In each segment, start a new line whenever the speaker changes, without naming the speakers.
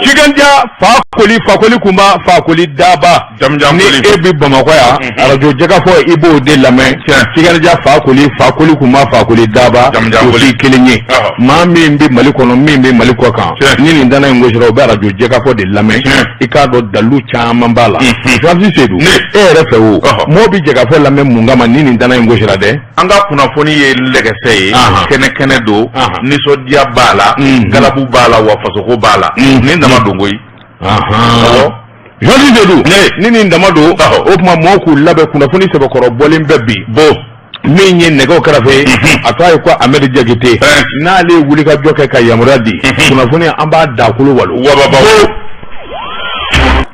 Cikɛnja Fakoli, Fakoli kunba, Fakoli daba.
Jamujan.
Ni
Koli.
e bɛ Bamakɔ yan, arajo Jɛkafɔ, i b'o de lamɛn. Cikɛnja Fakoli, Fakoli kunba, Fakoli daba.
Jamujan
O
Koli.
tɛ kelen ye. Maa min bɛ Mali kɔnɔ, min bɛ Mali kɔ kan, ni nin dana in gosira, o bɛ arajo Jɛkafɔ de lamɛn. I k'a dɔn dalilu caman b'a la. Francis Seydou, e yɛrɛ fɛ o, mɔgɔw bɛ Jɛkafɔ lamɛn mun kama ni nin dana in gosira dɛ?
An ka kunnafoni ye lɛgɛsɛ ye, kɛnɛ kɛnɛ don, nisɔndiya b'a la, galabu b'a la, wa fasoko b'a la. Nin dama don koyi.
Francis Seydou, ni nin dama don, o tuma mɔgɔw k'u labɛn, kunnafoni sɛbɛkɔrɔ bɔlen bɛ bi.
Bon.
Min ye nɛgɛw kɛrɛfɛ ye, a t'a ye ko Amadu Jakite, n'ale ye wulikajɔ kɛ ka yamaruya di, kunnafoni an b'a dakolo walo.
Wababaw.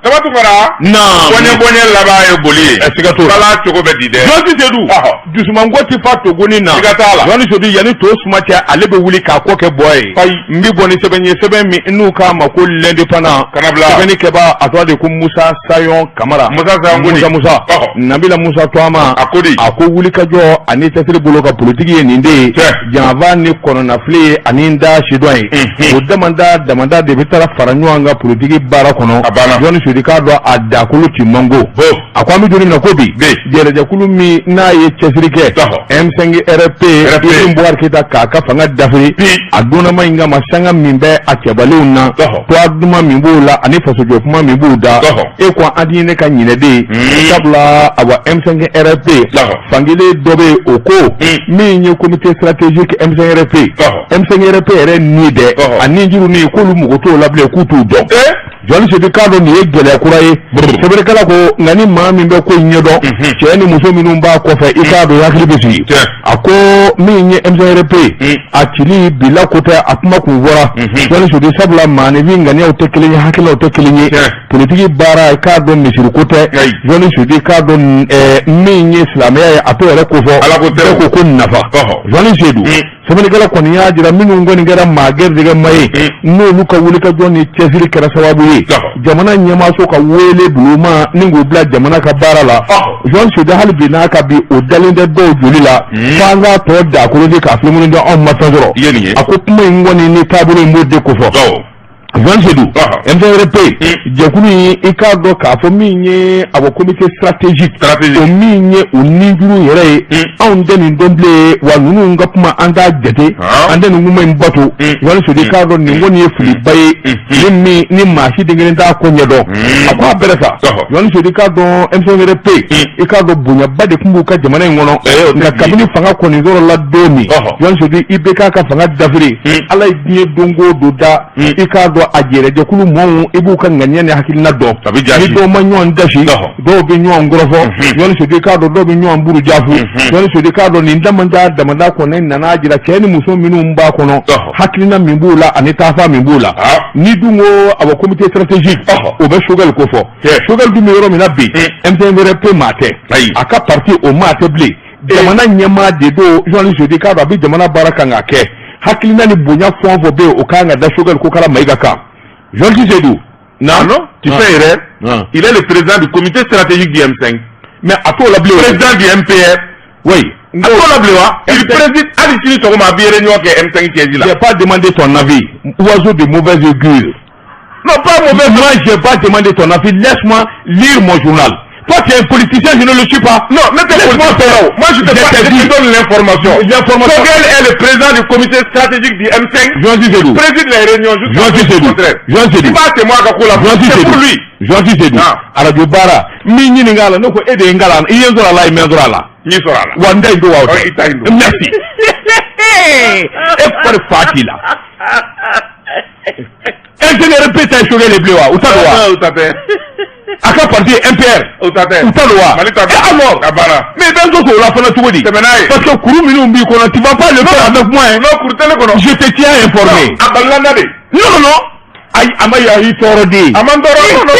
Daba Tunkara.
Naam.
Bɔɲɛ bɔɲɛ laban ye boli ye.
Siga t'o la.
Bala cogo bɛ di dɛ.
Francis Seydou, dusumango ti fa togoni na.
Siga t'a la.
Francis Seydou, yanni to suma cɛ, ale bɛ wuli k'a kɔ kɛ bɔ ye.
Ayi.
N bɛ bɔ ni sɛbɛn ye, sɛbɛn min n'u k'a ma ko L'Indépendant.
Kana bila.
Sɛbɛnni kɛbaa, a tɔgɔ de ko Musa Sayon Kamara.
Musa Sayon ko di?
Musa Musa. Nabila Musa Tɔgɔma.
A ko di?
A ko wulikajɔ ani cɛsiri bolo ka politiki ye nin de ye. Janfa ni kɔnɔnafili ye ani n da sidɔn ye. O damanda damanda de bɛ taara fara ɲɔgɔn kan politiki baara kɔnɔ.
A banna.
Jɔnni Seydou k'a dɔn a dakolo ti mango. A ko an bɛ don min na ko bi, jɛrɛjɛkulu min n'a ye cɛsiri kɛ, M5 RP,
RP.
Ibrahim Boubacar Keita k'a ka fanga dafiri, a donnama in kama, sanga min bɛ a cɛbalenw na, tɔgɔ duman min b'o la ani fasojɔ kuma min b'u da, e ko an ti ne ka ɲinɛ de ye, sabula awa M5 RP, fankelen dɔ bɛ yen, o ko min ye comité stratégique M5 RP, M5 RP yɛrɛ ni dɛ, a ni juru ni k'olu mago t'o la bilen, k'u t'u dɔn. Jɔnni Seydou k'a dɔn nin ye gɛlɛya kura ye. Sɛbɛnnikɛla ko nka ni maa min bɛ ko in ɲɛdɔn, cɛ ni muso minnu b'a kɔfɛ, i k'a dɔn i hakili bɛ sigi. A ko min ye M5RP, a cili bila ko tɛ, a kuma kun fɔra. Jɔnni Seydou, sabula maaninfin ŋaniyaw tɛ kelen ye, hakililaw tɛ kelen ye. Politiki baara, i k'a dɔn misiri ko tɛ. Jɔnni Seydou k'a dɔn min ye silamɛya ye, a t'o yɛrɛ ko fɔ.
Ala ko tɛ.
Bɛɛ ko ko nafa. Jɔnni Seydou, sɛbɛnnikɛla kɔni y'a jira minnu kɔni kɛra maa gɛrɛjɛgɛ ma ye, n'olu ka wulikajɔ ni cɛsiri kɛra sababu ye jamana ɲɛmaaso ka wele buloma ni k'u bila jamana ka baara la. Jɔn Seydou, hali bi n'a ka bi o dalen tɛ dɔw joli la, f'an k'a tɔ dakolo de k'a filenkolon di, anw ma fɛn sɔrɔ.
I ye nin ye.
A ko kuma in kɔni ni taabolo in b'o de kofɔ. Jɔn Seydou, M5RP jɛkulu in, i k'a dɔn k'a fɔ min ye awɔ comité stratégique,
Stratégique.
o min ye u nijuru yɛrɛ ye, anw tɛ nin dɔn bilen, wa ninnu ka kuma an t'a jate, an tɛ nin kuma in bato. Jɔn Seydou k'a dɔn nin kɔni ye filiba ye, ni min ni maa si den kelen t'a ko ɲɛdɔn. A ko a bɛrɛ sa. Jɔn Seydou k'a dɔn M5RP, i k'a dɔn bonyaba de tun b'u ka jamana in kɔnɔ,
o tɛ
nka
bi.
kabini fanga kɔni sɔrɔla la don min, Jɔn Seydou, IBK ka fanga dafiri, Ala ye diɲɛ don o don da, i k'a dɔn a jɛrɛjɛkulu mɔɔw, i b'u ka ŋaniya ni hakilina dɔn.
A bɛ jaasi.
Ni dɔw ma ɲɔgɔn dasi, dɔw bɛ ɲɔgɔn kɔrɔfɔ. Jɔnni Seydou k'a dɔn dɔw bɛ ɲɔgɔn buru jaafu. Jɔnni Seydou k'a dɔn nin damanda damanda kɔni nana jira cɛ ni muso minnu b'a kɔnɔ, hakilina min b'u la ani taafa min b'u la. Ni dun ko awɔ comité stratégique, o bɛ Choguel ko fɔ. Choguel dun bɛ yɔrɔ min na bi, M5RP maa tɛ, a ka parti o maa tɛ bilen, jamana ɲɛmaa de don. Jɔnni Seydou k'a dɔn a bɛ jamana baara kan ka kɛ, hakilina ni bonya fɛn o fɛn bɛ yen, o kan ka da Choguel Kokalla Maïga kan. Jɔnni Seydou.
Non, non, tu fais erreur. Il est le président du comité stratégique du M5.
Mais a t'o la bilen o.
Président du MPR.
Oui.
A t'o la bilen wa? Il préside hali sini sɔgɔma a bɛ réunion kɛ M5 siège la.
J'ai pas demandé ton avis, oiseau de mauvaise augure.
Non, pas mauvais.
Moi, j'ai pas demandé ton avis. Laisse-moi lire mon journal. Toi, tu es un politicien, je ne le suis pas.
Non, mais t'es
Laisse-moi
politicien.
faire.
Moi, je te,
Je
parle,
t'ai
je
dit.
te donne l'information.
L'information.
Choguel est le président du comité stratégique du M5.
Jean Seydou.
Préside les réunions jusqu'à
Jean
ce
Seydou.
contraire.
Jean Seydou.
Tu vas c'est moi qui la.
Jean
C'est
Seydou.
pour lui.
Jean Seydou. Radio Bara. Min ɲininka a la, ne ko e de ye n kalan, i ye n sɔrɔ a la, i mɛ n sɔrɔ a la.
N y'i sɔrɔ a la.
Wa n ta in don wa o
Ɔ,
tɛ?
i ta in don.
Merci. E fari fa t'i la. M5RP ta ye Choguel ye bilen wa? U ta don wa?
O ta tɛ.
A ka parti MPR.
O ta tɛ.
U ta don wa?
Mali ta tɛ.
Et alors?
A banna.
Mais i bɛ n sɔsɔ o la fana cogo di?
Tɛmɛ n'a ye.
Parce que kuru minnu b'i kɔnɔ, tu vas pas le faire avec moi, hein.
Non, kuru tɛ ne kɔnɔ.
Je te tiens informé.
A balila n na de.
Non, non, non. Ayi, a ma yan i tɔɔrɔ de.
A ma n tɔɔrɔ. Non, non.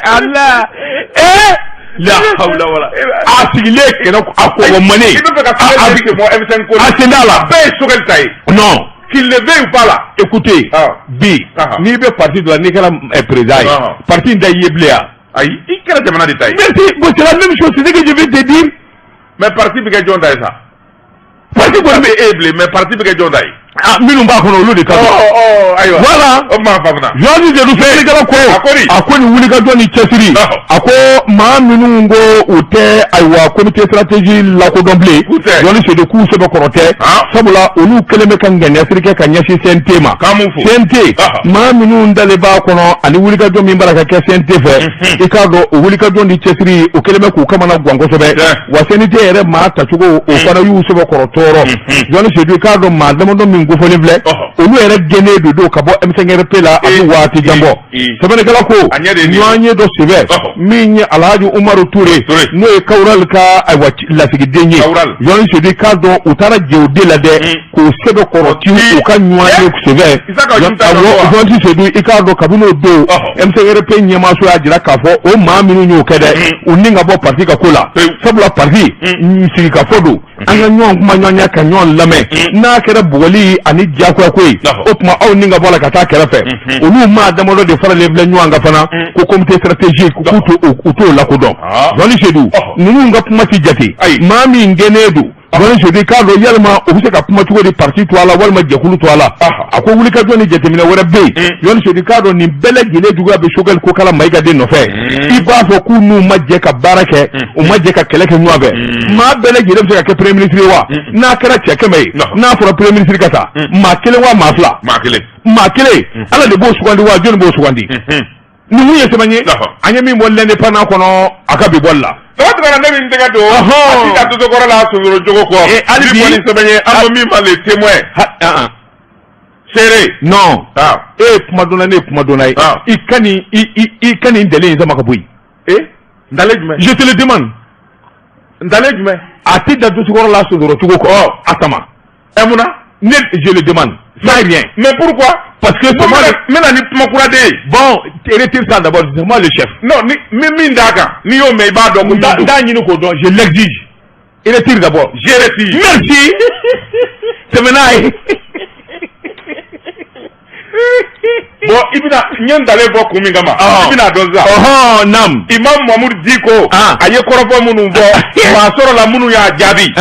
Allah. Eh! La hawla wala. A sigilen kɛnɛ a kɔgɔ mane.
I bɛ fɛ ka
A
fɛn kɛ mɔ M5 ko.
a sen t'a la.
Bɛɛ ye Choguel ta ye.
Non.
Qu'il le veuille ou pas là.
Écoutez, bi n'i bɛ parti dɔ la, n'i kɛra président ye, parti in tɛ i ye bilen wa?
Ayi, i kɛra jamana de ta ye.
Merci. Bon, c'est la même chose, c'est ce que je vais te dire.
Mais parti bɛ kɛ jɔn ta ye sa?
Parti kɔni
Bɛ
bɛ
e bilen, mais parti bɛ kɛ jɔn ta ye?
Ah, minnu b'a kɔnɔ olu de ta don.
Ayiwa.
Voilà.
O kuma faamuna.
Journaliste Seydou sɛbɛnnikɛla ko
A ko di?
A ko nin wulikajɔ ni cɛsiri, a ko maa minnu ko u tɛ, ayiwa, comité stratégie lakodɔn bilen.
K'u tɛ.
Journaliste Seydou k'u sɛbɛkɔrɔ tɛ, sabula olu kɛlen bɛ ka ŋaniyasiri kɛ ka ɲɛsin CNT ma.
K'an m'u fo.
CNT, maa minnu dalen b'a kɔnɔ ani wulikajɔ min b'a la ka kɛ CNT fɛ, i k'a dɔn o wulikajɔ ni cɛsiri o kɛlen bɛ k'u kamana gan kosɛbɛ. Wa CNT yɛrɛ maa tacogo o fana y'u sɛbɛkɔrɔ tɔɔrɔ. Journaliste Seydou, i k'a dɔn maa damadɔ min kofɔlen filɛ, olu yɛrɛ gɛnnen de don ka bɔ M5RP la a bɛ waati jan bɔ. Sɛbɛnnikɛla ko ɲɔgɔn ye dɔ sɛbɛn min ye Alhaji Umaru Ture, n'o ye Kawural ka, ayiwa, lasigiden ye. Journaliste Seydou, i k'a dɔn u taara jɛ o de la dɛ k'o sɛbɛkɔrɔ ti u ka ɲɔgɔn ye sɛbɛn. Journaliste Seydou, i k'a dɔn kabini o don M5RP ɲɛmaaso y'a jira k'a fɔ o maa minnu y'o kɛ dɛ, u ni ka bɔ parti ka ko la, sabula parti sigikafɔ don, an ka ɲɔgɔn kuma ɲɔgɔnya ka ɲɔgɔn lamɛn. N'a kɛra bugɔli ani diyagoya ko ye, o tuma aw ni ka bɔ a la ka taa kɛrɛfɛ. Olu maa damadɔ de faralen filɛ ɲɔgɔn kan fana ko comité stratégique k'u t'o u t'o lakodɔn. Journaliste Seydou, ninnu ka kuma ti jate. Maa min gɛnnen don, Journaliste Seydou, i k'a dɔn yalima u bɛ se ka kuma cogo di parti to a la walima jɛkulu to a la? A ko wulikajɔ ni jateminɛ wɛrɛ bɛ yen. Journaliste Seydou, i k'a dɔn nin bɛɛ lajɛlen juguya bɛ Choguel Kokala Mayiga de nɔfɛ. I b'a fɔ k'u n'u ma jɛ ka baara kɛ, u ma jɛ ka kɛlɛ kɛ ɲɔgɔn fɛ. Maa bɛɛ lajɛlen bɛ se ka kɛ premier ministre ye wa? N'a kɛra cɛ 100 ye, n'a fɔra premier ministre ka taa, maa kelen wa maa fila?
Maa kelen.
Maa kelen, Ala de b'o sugandi wa jɔnni b'o sugandi? Nin mun ye sɛbɛn ye an ye min bɔ l'Indépendant kɔnɔ a ka bi bɔli la.
O tuma na ne bɛ n tɛgɛ don a ti ka dosokɔrɔ la sonsoro jogo kɔ.
Hali bi
bɔ ni sɛbɛn ye an ko min ma Le Témoin. Seere.
Non, e ye kuma donna, ne ye kuma donna ye. I ka nin i ka nin dalen in sama ka bɔ yen.
Ee, ntalen jumɛn?
Je te le demande.
Ntalen jumɛn?
A ti da dosokɔrɔ la sonsoro cogo kɔ, a sama.
Ɛ, mun na?
Ne, je le demande sans rien.
Mais pourquoi?
Parce que
c'est moi. N bɛna ni kuma kura de ye.
Bon, retire ça d'abord, c'est moi le chef.
Non, ni min d'a kan, n'i y'o mɛn i b'a dɔn ko
n t'a ɲini k'o dɔn, je l'exige. Retire d'abord.
Je retire.
Merci. Tɛmɛ n'a ye.
Bon, i bɛna n ye ntalen bɔ kun min kama, i bɛna dɔn sisan.
Ɔhɔn, naam.
Imam Mamudu Diko, a ye kɔrɔfɔ minnu fɔ, maa sɔrɔla minnu y'a jaabi.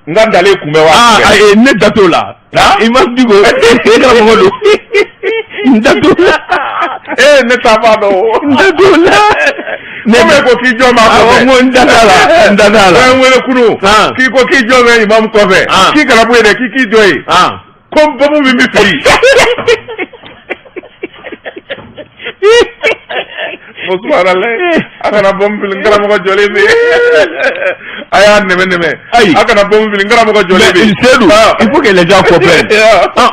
N ka ntalen kun bɛ wa?
Ayi, ne da t'o la. Imam Diko, e karamɔgɔ don. N da t'o la.
Ee, ne t'a b'a dɔn o.
N da t'o la.
Ne ko ko k'i jɔ maa kɔfɛ.
Awɔ, n ko n da t'a la. N da t'a la.
N wele kunun. K'i ko k'i jɔ bɛ imam kɔfɛ. K'i kana bɔ yen dɛ, k'i k'i jɔ yen. Ko bɔmu min bɛ fili. Ko subhanallah, a kana bɔmu fili, n karamɔgɔ jɔlen bɛ yen. A y'a nɛmɛ nɛmɛ.
Ayi.
A kana bɔmu fili, n karamɔgɔ jɔlen bɛ yen.
Seydou, il faut que les gens comprennent.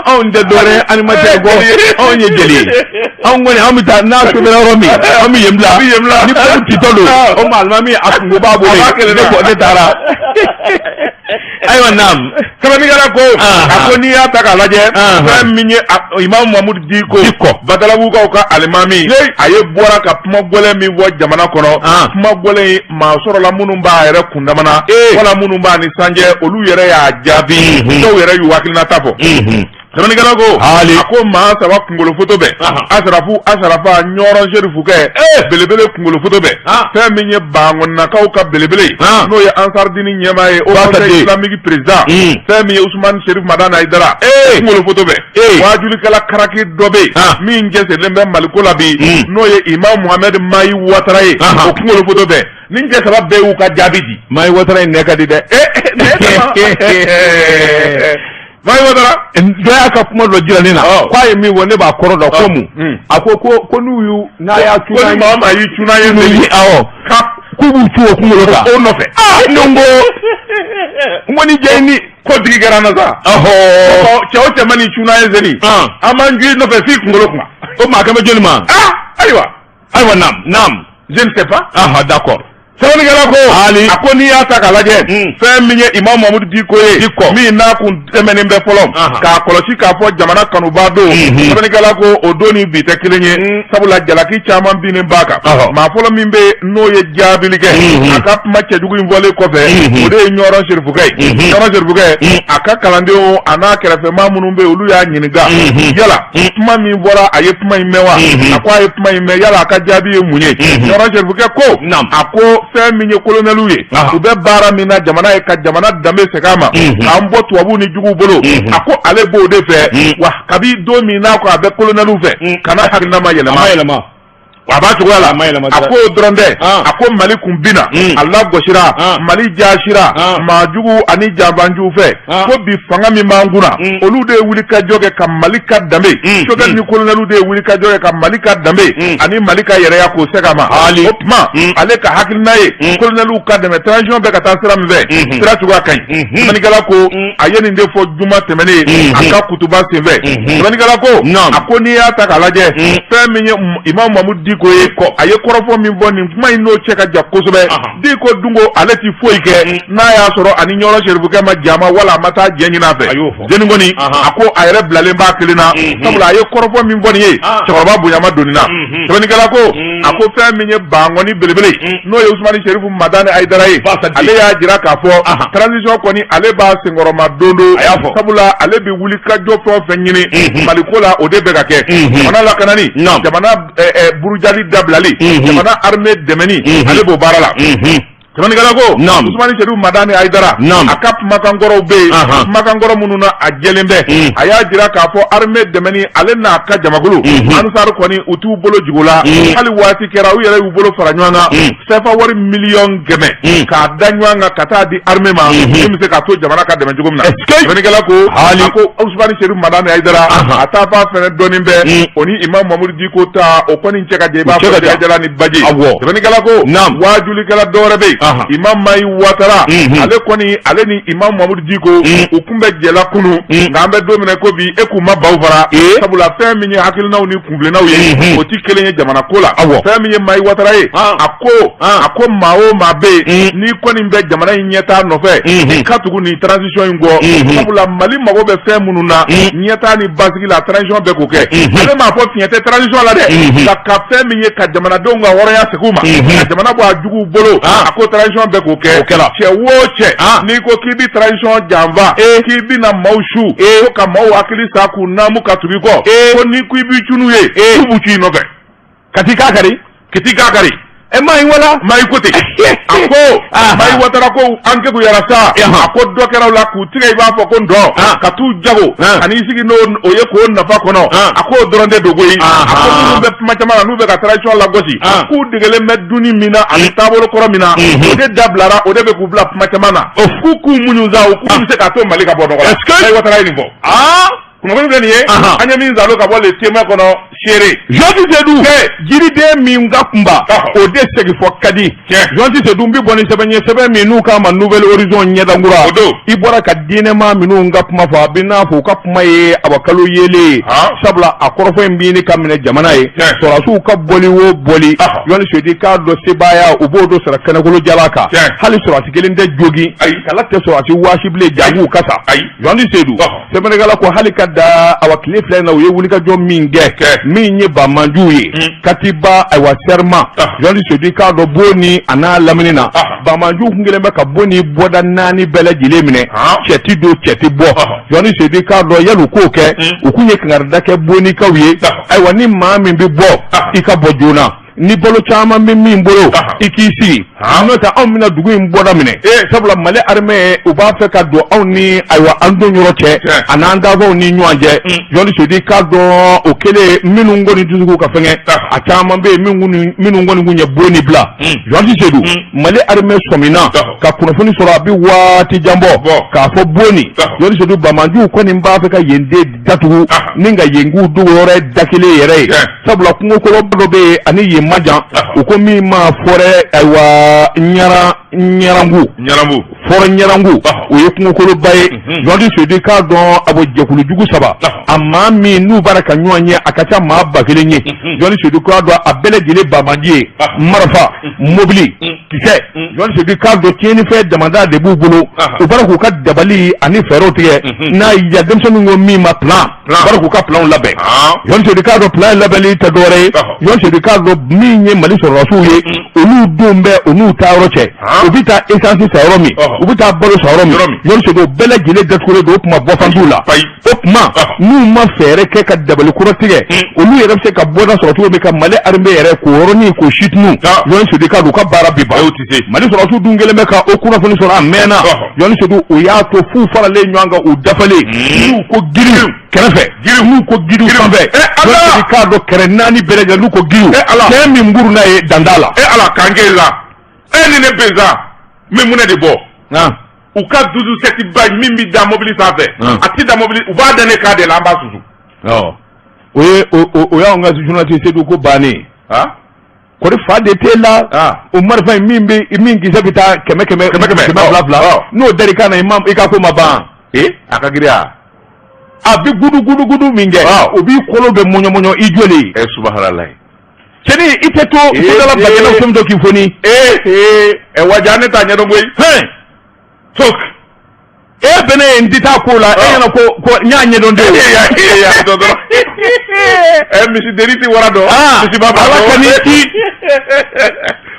Anw tɛ dɔwɛrɛ ye animateur kɔ, anw ye jeli ye. Anw kɔni, anw bɛ taa n'a sɛbɛnna yɔrɔ min, anw bɛ yen bila.
An bɛ yen bila.
Ni bɔmu titɔ don, o ma alimami a kungo b'a bolo yen. Ne kɔ ne taara. Ayiwa, naam.
Sɛbɛnnikɛla ko a ko n'i y'a ta k'a lajɛ, fɛn min ye Imam Mamudu Diko, Badalabugukaw ka alimami, a ye bɔra ka kuma gɛlɛn min fɔ jamana kɔnɔ, kuma gɛlɛn in maa sɔrɔla minnu b'a yɛrɛ kundamana wala minnu b'a ni sanjɛ, olu yɛrɛ y'a jaabi, dɔw yɛrɛ y'u hakilinata fɔ. Sɛbɛnnikɛla ko a ko maa saba kunkolo foto bɛ Asarafu Asarafa Ɲɔrɔ Serifukɛ belebele kunkolo foto bɛ fɛn min ye Bankɔninakaw ka belebele, n'o ye Ansaridini ɲɛmaa ye, Haut Conseil islamique président, fɛn min ye Usumani Serif Madani Hayidara kunkolo foto bɛ. Waajulikɛla karaki dɔ bɛ yen min cɛsirilen bɛ Maliko la bi, n'o ye Imam Muhamɛdi Mayi Watara ye, o kunkolo foto bɛ. Nin cɛ saba bɛɛ y'u ka jaabi di.
Mayi Watara in nɛ ka di dɛ.
Mayi Watara.
Dɔ y'a ka kuma dɔ jira ne na. K'a ye min fɔ, ne b'a kɔrɔ dɔn ko mun? A ko ko n'u y'u n'a y'a
cun. Ko ni maa o maa y'i cun n'a ye
seli. Awɔ. K'u b'u cu o kunkolo kan.
O nɔfɛ.
Ne ko n ko ni jɛ ni.
Ko digi kɛra n na sa. Cɛ o cɛ ma n'i cun n'a ye seli. An b'an cu i nɔfɛ f'i kunkolo kunna.
O maa kɛmɛ joli ma?
Ayiwa.
Ayiwa, naam naam.
Je ne sais pas.
D'accord.
Sɛbɛnnikɛla ko a ko n'i y'a ta k'a lajɛ, fɛn min ye Imam Mamudu Diko ye, min n'a kun tɛmɛnen bɛ fɔlɔ k'a kɔlɔsi k'a fɔ jamana kanubaa don, sɛbɛnnikɛla ko o don ni bi tɛ kelen ye, sabula jalaki caman binnen b'a kan. Maa fɔlɔ min bɛ yen n'o ye jaabili kɛ a ka kuma cɛjugu in fɔlen kɔfɛ, o de ye Ɲɔrɔ Serifukɛ ye. Ɲɔrɔ Serifukɛ, a ka kalandenw a n'a kɛrɛfɛmaa minnu bɛ yen, olu y'a ɲininka yala kuma min fɔra, a ye kuma in mɛn wa? A ko a ye kuma in mɛn. Yala a ka jaabi ye mun ye? Ɲɔrɔ Serifukɛ ko a ko fɛn min ye kolonɛliw ye, u bɛ baara min na jamana ye ka jamana danbe segin a ma, k'an bɔ tubabuw ni juguw bolo, a ko ale b'o de fɛ. Wa kabi don min n'a ko a bɛ kolonɛliw fɛ, kana hakilina ma yɛlɛma. A b'a cogoya la. A ko o dɔrɔn tɛ, a ko Mali kun binna, a lagosira, Mali jaasira maajugu ani janfanjugu fɛ. Ko bi fanga min b'an kunna, olu de ye wulikajɔ kɛ ka Mali ka danbe, Choguel ni kolonɛliw de ye wulikajɔ kɛ ka Mali ka danbe ani Mali ka yɛrɛya k'o segin a ma. O tuma ale ka hakilina ye kolonɛliw ka dɛmɛ, transition bɛ ka taa sira min fɛ, sira cogoya ka ɲi. Sɛbɛnnikɛla ko a ye nin de fɔ juma tɛmɛnen a ka kutuba senfɛ. Sɛbɛnnikɛla ko a ko n'i y'a ta k'a lajɛ, fɛn min ye Imam Mamudu Diko ye, a ye kɔrɔfɔ min fɔ, nin kuma in n'o cɛ ka jan kosɛbɛ. Diko dun ko ale ti foyi kɛ n'a y'a sɔrɔ ani Ɲɔrɔ Serifukɛ ma jama wala a ma taa jɛ ɲini a fɛ. Jeni kɔni, a ko a yɛrɛ bilalen b'a kelen na, sabula a ye kɔrɔfɔ min fɔ nin ye, cɛkɔrɔba bonya ma doni na. Sɛbɛnnikɛla ko a ko fɛn min ye Bankɔni belebele, n'o ye Usumani Serifu Madani Ayidara ye, ale y'a jira k'a fɔ transition kɔni ale b'a senkɔrɔma don don, sabula ale bɛ wuli ka jɔ fɛn o fɛn ɲini Maliko la, o de bɛ ka kɛ jamana lakanani, jamana burujali dabilali, jamana armée dɛmɛni, ale b'o baara la. Sɛbɛnnikɛla ko Usumani Serifu Madani Ayidara, a ka kumakankɔrɔw bɛ yen, kumakankɔrɔ minnu na a jɛlen bɛ. A y'a jira k'a fɔ armée dɛmɛni, ale n'a ka jamakulu Ansar kɔni, u t'u bolo jigin o la. Hali waati kɛra u yɛrɛ y'u bolo fara ɲɔgɔn kan, CFA wari 100 000 000 k'a da ɲɔgɔn kan ka taa di armée ma, min bɛ se k'a to jamana ka dɛmɛ cogo min na. Sɛbɛnnikɛla ko a ko Usumani Serifu Madani Ayidara, a taa fa fɛnɛ dɔɔnin bɛ o ni Imam Mamudu Diko ta, o kɔni cɛ ka jan i b'a fɔ jɛgɛjalan ni baji. Sɛbɛnnikɛla ko waajulikɛla dɔ wɛrɛ bɛ yen, Imam Mayi Watara. Ale kɔni, ale ni Imam Mamudu Diko, u kun bɛ jɛla kunun, nka an bɛ don min na ko bi, e k'u ma baw fara, sabula fɛn min ye hakilinaw ni kunfilennaw ye, o ti kelen ye jamana ko la. Fɛn min ye Mayi Watara ye, a ko maa o maa bɛ yen n'i kɔni bɛ jamana in ɲɛtaa nɔfɛ, i ka tugu nin transition in kɔ, sabula Mali mago bɛ fɛn minnu na ɲɛtaa ni basigi la, transition bɛ k'o kɛ. Ale m'a fɔ fiɲɛ tɛ transition la dɛ, nka ka fɛn min ye ka jamanadenw ka hɔrɔnya segin u ma, ka jamana bɔ a juguw bolo, a ko transition bɛ k'o kɛ. Cɛ o cɛ, n'i ko k'i bɛ transition janfa, k'i bɛ na maaw su ko ka maaw hakili sa k'u naamu ka tugu i kɔ, ko n'i ko i b'i cun n'u ye, k'u b'u cu i nɔfɛ.
Ka t'i k'a kari.
Ka t'i k'a kari.
E Mayi wala.
Mayi ko ten. A ko Mayi Watara ko an kekuyara sa. A ko dɔ kɛra u la k'u tigɛ i b'a fɔ ko ndɔ, ka t'u jago ka n'i sigi n'o o ye k'o nafa kɔnɔ. A k'o dɔrɔn tɛ dogo ye. A ko minnu bɛ kuma caman na n'u bɛ ka transition lagosi, k'u degelen bɛ dunni min na ani taabolo kɔrɔ min na, o de dabilara, o de bɛ k'u bila kuma caman na, k'u k'u muɲu sa, u k'u bɛ se k'a to Mali ka bɔ nɔgɔ la. Mayi Watara ye nin fɔ. Kunnafoni filɛ nin ye, an ye min zalo ka bɔ Le Témoin kɔnɔ, seere.
Jɔnti Sedu, jiriden min ka kunba, o de segin fɔ ka di. Jɔnti Sedu, n bɛ bɔ ni sɛbɛn ye, sɛbɛn min n'u k'a ma Nouvel Horizon ɲɛdankura.
O don.
I bɔra ka diinɛmaa minnu ka kuma fɔ, a bɛ n'a fɔ u ka kuma ye awa kalo yeelen ye, sabula a kɔrɔfɔ in bɛ ɲini ka minɛ jamana ye. Sɔrɔdasiw ka bɔli o bɔli, Jɔnti Sedu k'a dɔn sebaaya u b'o dɔ sara kɛnɛkolo jala kan. Hali sɔrɔdasi kelen tɛ jogin, kala tɛ sɔrɔdasi waasi bilen, jagow kasa. Jɔnti Sedu, sɛbɛnnikɛla ko hali ka da awa tile fila in na, u ye wulikajɔ min kɛ, min ye banmanjuw ye Katiba, ayiwa serma. Jɔnti Sedu k'a dɔn Boni a n'a lamini na, banmanjuw kun kelen bɛ ka Boni bɔda naani bɛɛ lajɛlen minɛ, cɛ ti don, cɛ ti bɔ. Jɔnti Sedu k'a dɔn yali u k'o kɛ, u kun ye kangarida kɛ Bonikaw ye: ayiwa, ni maa min bɛ bɔ, i ka bɔ joona, ni balo caman bɛ min bolo, i k'i sigi, n'o tɛ anw bɛna dugu in bɔda minɛ, sabula Mali armée u b'a fɛ ka don anw ni ayiwa an don yɔrɔ cɛ a n'an dafaw ni ɲɔgɔn cɛ. Jɔnti Sedu k'a dɔn o kɛlen, minnu kɔni dusuku ka fɛngɛ, a caman bɛ yen minnu kɔni kun ye Boni bila. Jɔnti Sedu, Mali armée sɔmina ka kunnafoni sɔrɔ a bɛ waati jan bɔ k'a fɔ Boni, Jɔnti Sedu, banmanjuw kɔni b'a fɛ ka yen de datugu ni ka yen k'u dogo yɔrɔ ye da kelen yɛrɛ ye, sabula kungo kɔnɔ dɔ bɛ yen ani yen ma jan, u ko min ma forêt ayiwa ɲarangu, forêt ɲarangu, o ye kungokoloba ye. Jɔnti Sedu k'a dɔn a bɔ jɛkulu jugu saba, a maa min n'u b'ara ka ɲɔgɔn ye, a ka ca maa 1000 ye. Jɔnti Sedu k'a dɔn a bɛɛ lajɛlen banmanji ye, marifa, mobili, kisɛ. Jɔnti Sedu k'a dɔn tiɲɛnifɛn damada de b'u bolo, u b'ara k'u ka dabali ani fɛɛrɛw tigɛ n'a y'i diya denmisɛnninw ko min ma plan. Bari k'u ka planw labɛn. Jɔn Sedu k'a dɔn plan labɛnli tɛ dɔwɛrɛ ye. Jɔn Sedu k'a dɔn min ye Mali sɔrɔdasiw ye, olu don bɛ u n'u taa yɔrɔ cɛ, u bɛ taa essence san yɔrɔ min, u bɛ taa balo san yɔrɔ min, Jɔn Sedu, o bɛɛ lajɛlen datugulen don. O tuma bɔfan t'u la. O tuma n'u ma fɛɛrɛ kɛ ka dabali kura tigɛ, olu yɛrɛ bɛ se ka bɔda sɔrɔ cogo min ka Mali armée yɛrɛ k'o yɔrɔnin k'o situnu, Jɔn Sedu k'a dɔn u ka baara bi ban. Mali sɔrɔdasiw dun kɛlen bɛ ka o kunnafoni sɔrɔ a mɛnna. Jɔn Sedu, o y'a to f'u faralen ɲɔgɔn kan, u dafalen, n'u ko giriw kɛrɛfɛ, n'u ko giriw sanfɛ, Jɔn Sedu k'a dɔn kɛrɛ naani bɛɛ lajɛlen, n'u ko giriw, fɛn min buru n'a ye dan t'a la.
E Ala, k'an kɛ la e ni ne bɛnzan n bɛ mun de bɔ? U ka douze sept ba min bɛ da mobili sanfɛ, a ti da mobili, u b'a da ne kan de la, an b'a susu.
O ye o y'anw ka journaliste Sedu ko bannen. Kɔri fa de t'e la? O marifa in min bɛ min kisɛ bɛ taa kɛmɛ kɛmɛ
kɛmɛ kɛmɛ
kɛmɛ fila fila, n'o dar'i kan na, i ka ko ma ban.
Ee, a ka girin a.
A bɛ gudu gudu gudu min kɛ, o b'i kolo bɛ mɔɲɔ mɔɲɔ i joli.
Ɛ, subahanallahi.
Cɛni, i tɛ to sodala bagɛnnaw fɛn dɔ k'i foni.
Ee ee, ɛ waja, ne t'a ɲɛdɔn koyi.
Hɛn.
Tok.
E bɛ ne ye, n tɛ taa ko la, e ɲɛna ko n y'a ɲɛdɔn de.
E y'a e y'a dɔn dɔrɔn. Ɛ, misideri tɛ wara dɔn. Misiba b'a dɔn.
Ala ka n'i ci.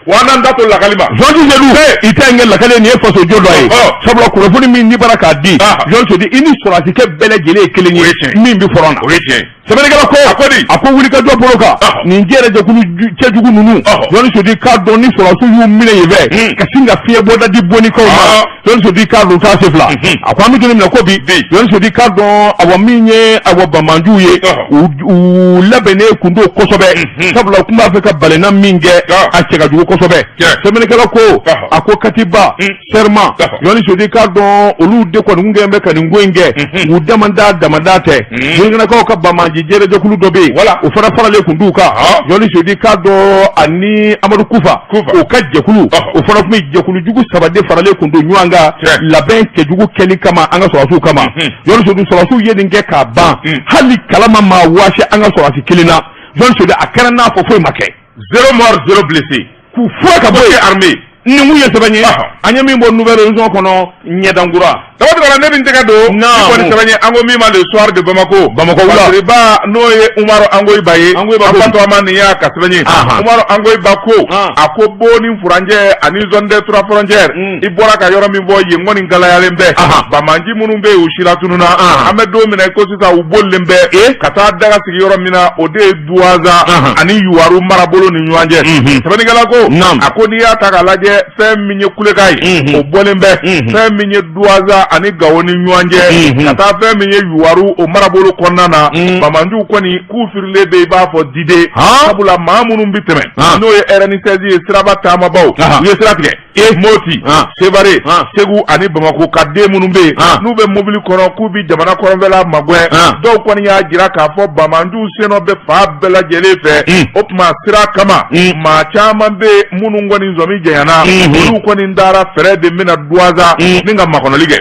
Wa n'an da to lakali ma.
Jɔn Sedu, i tɛ n kɛ lakale, nin ye faso jɔ dɔ ye. Sabula kunnafoni min n'i bɔra k'a di, Jɔn Sedu, i ni sɔrɔdasikɛ bɛɛ lajɛlen ye kelen ye min bɛ front na.
O ye tiɲɛ ye.
Sɛbɛnnikɛla ko,
A ko di?
A ko wulikajɔ bolo kan, nin jɛrɛjɛkulu cɛjugu ninnu, Jɔn Sedu k'a dɔn ni sɔrɔdasiw y'u minɛ yen fɛ ka sin ka fiɲɛ bɔda di bonikaw ma, Jɔn Sedu k'a dɔn taa se fila. A ko an bɛ don min na ko bi, Jɔn Sedu k'a dɔn, awa, min ye, awa, banbaanciw ye, u labɛnnen kun don kosɛbɛ, sabula u tun b'a fɛ ka balena min kɛ, a cɛ ka jugu kosɛbɛ. Sɛbɛnnikɛla ko, a ko Katiba Serma, Jɔn Sedu k'a dɔn olu de kɔni kun kɛlen bɛ ka nin ko in kɛ, u damada damada tɛ. Burkinakaw ka banbaanci jɛrɛjɛkulu dɔ bɛ yen, o fana faralen kun d'u kan. Jɔn Sedu k'a dɔn ani Amadu Kufa, o ka jɛkulu, o fana tun bɛ jɛkulu jugu saba de faralen kun don ɲɔgɔn kan labɛn cɛjugu kɛli kama an ka sɔrɔdasiw kama. Jɔn Sedu, sɔrɔdasiw ye nin kɛ k'a ban, hali kala ma maa waasi an ka sɔrɔdasi kelen na. Jɔn Sedu, a kɛra n'a fɔ foyi ma kɛ.
Zéro mort, zéro blessé.
K'u fura ka bɔ yen.
Armée.
Nin kun ye sɛbɛn ye an ye min bɔ Nouvel Horizon kɔnɔ, ɲɛdankura.
Dabɔ ne bɛ n tɛgɛ don ni kɔni sɛbɛn ye, an ko min ma Le Soir de Bamako.
Bamako wula.
Ba n'o ye Umaru Angoyiba ye.
Angoyiba
ko. An ba to a ma, nin y'a ka sɛbɛn ye. Umaru Angoyiba ko, a ko bon ni furancɛ ani zone des trois frontières. I bɔra ka yɔrɔ min fɔ yen kɔni galayalen bɛ. Banbaanci minnu bɛ yen, u sila tununna. An bɛ don min na i ko sisan, u bolilen bɛ ka taa daga sigi yɔrɔ min na, o de ye Duwaza ani Yuwaru marabolo ni ɲɔgɔn cɛ. Sɛbɛnnikɛla ko, a ko n'i y'a ta k'a lajɛ, fɛn min ye kulekan ye, o bɔlen bɛ. Fɛn min ye Duwaza ani Gawo ni ɲɔgɔn cɛ, ka taa fɛn min ye Yuwaru, o marabolo kɔnɔna na, banbaanciw kɔni k'u firilen bɛ i b'a fɔ diden, sabula maa minnu bɛ tɛmɛ, n'o ye RN 16 ye, siraba taamabaw, u ye sira tigɛ. Moti, Sevare, Segu ani Bamakɔ ka den minnu bɛ yen, n'u bɛ mobili kɔnɔ k'u bɛ jamana kɔrɔnfɛla magɛn, dɔw kɔni y'a jira k'a fɔ banbaanciw sennɔ bɛ fan bɛɛ lajɛlen fɛ. O tuma sira kama, maa caman bɛ yen minnu kɔni sɔmi janyana, olu kɔni taara fɛɛrɛ de bɛna Duwaza ni ka makɔnɔli kɛ.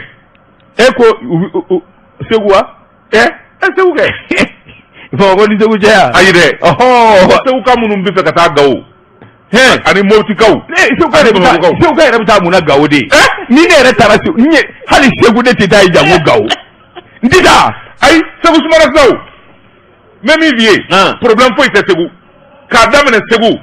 E ko Segu wa?
Ɛ ɛ, Segu kɛ.
Bamakɔ ni Segu cɛ yan?
Ayi dɛ, Segu ka minnu bɛ fɛ ka taa Gawo ani Motikaw.
Segu yɛrɛ bɛ taa, Segu yɛrɛ bɛ taa mun na Gawo de? Ni ne yɛrɛ taara Segu, n ye hali Segu ne tɛ taa yen janko Gawo. N tɛ taa.
Ayi, Segu sumara sisan o. N bɛ min f'i ye, problème foyi tɛ Segu. K'a daminɛ Segu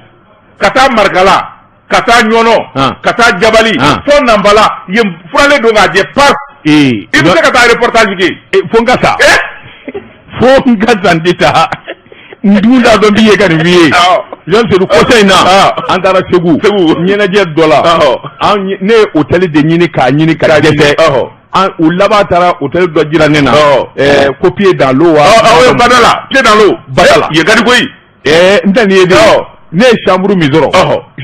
ka taa Marikala, ka taa Ɲɔnɔ, ka taa Jabali, fo Nanbala, yen furalen don k'a jɛ pas. I bɛ se ka taa reportage kɛ.
Fo n ka sa. Fo n ka sa, n tɛ taa. N dun t'a dɔn n b'i ye ka nin f'i ye. Jean Seydou, kɔsa in na, an taara Segu ɲɛnajɛ dɔ la, ne ye hôtel de ɲini k'a ɲini ka dɛsɛ. An u laban taara hôtel dɔ jira ne na, ko Pied dans l'eau wa.
Awɔ, Badala, Pied dans l'eau.
Badala.
Yen ka di koyi.
N tɛ nin ye de. Ne ye chambre min sɔrɔ,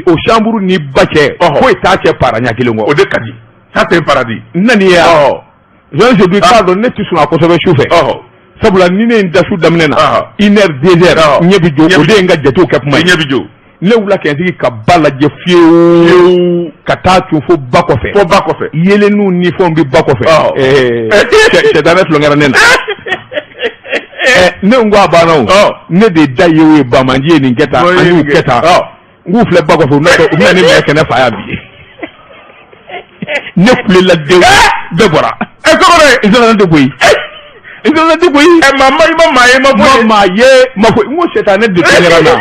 o chambre ni ba cɛ, foyi t'a cɛ para ɲɛ kelen kɔ.
O de ka di. Ça, c'est un paradis.
N nana ye yan. Jean Seydou, k'a dɔn ne tɛ sunɔgɔ kosɛbɛ su fɛ. Sabula ni ne ye n da su daminɛ na, une heure, 2 heures, ɲɛ bɛ jɔ, o de ye n ka jatew kɛ kuma ye.
Ɲɛ bɛ jɔ.
Ne wula kɛ n sigi ka ba lajɛ fiyewu, ka taa cun fo ba kɔfɛ.
Fo ba kɔfɛ.
Yelenniw ni fɛnw bɛ ba kɔfɛ. Sɛtanɛ tulonkɛra ne na. Ne ko a banna o. Ne de da ye o ye, banbaanci ye nin kɛ tan, an y'u kɛ tan. N k'u filɛ ba kɔfɛ, u bɛna ne minɛ kɛnɛ fa yan bi. Ne kulela dewu, bɛɛ bɔra.
Ɛ, sogo dɛ.
N sɔrɔ tɛ koyi. N siranna ten koyi.
Ɛ, maa ma, i ma maa ye, ma
Ma
foyi.
Maa ye, ma foyi. N ko sɛtanɛ de kɛra na.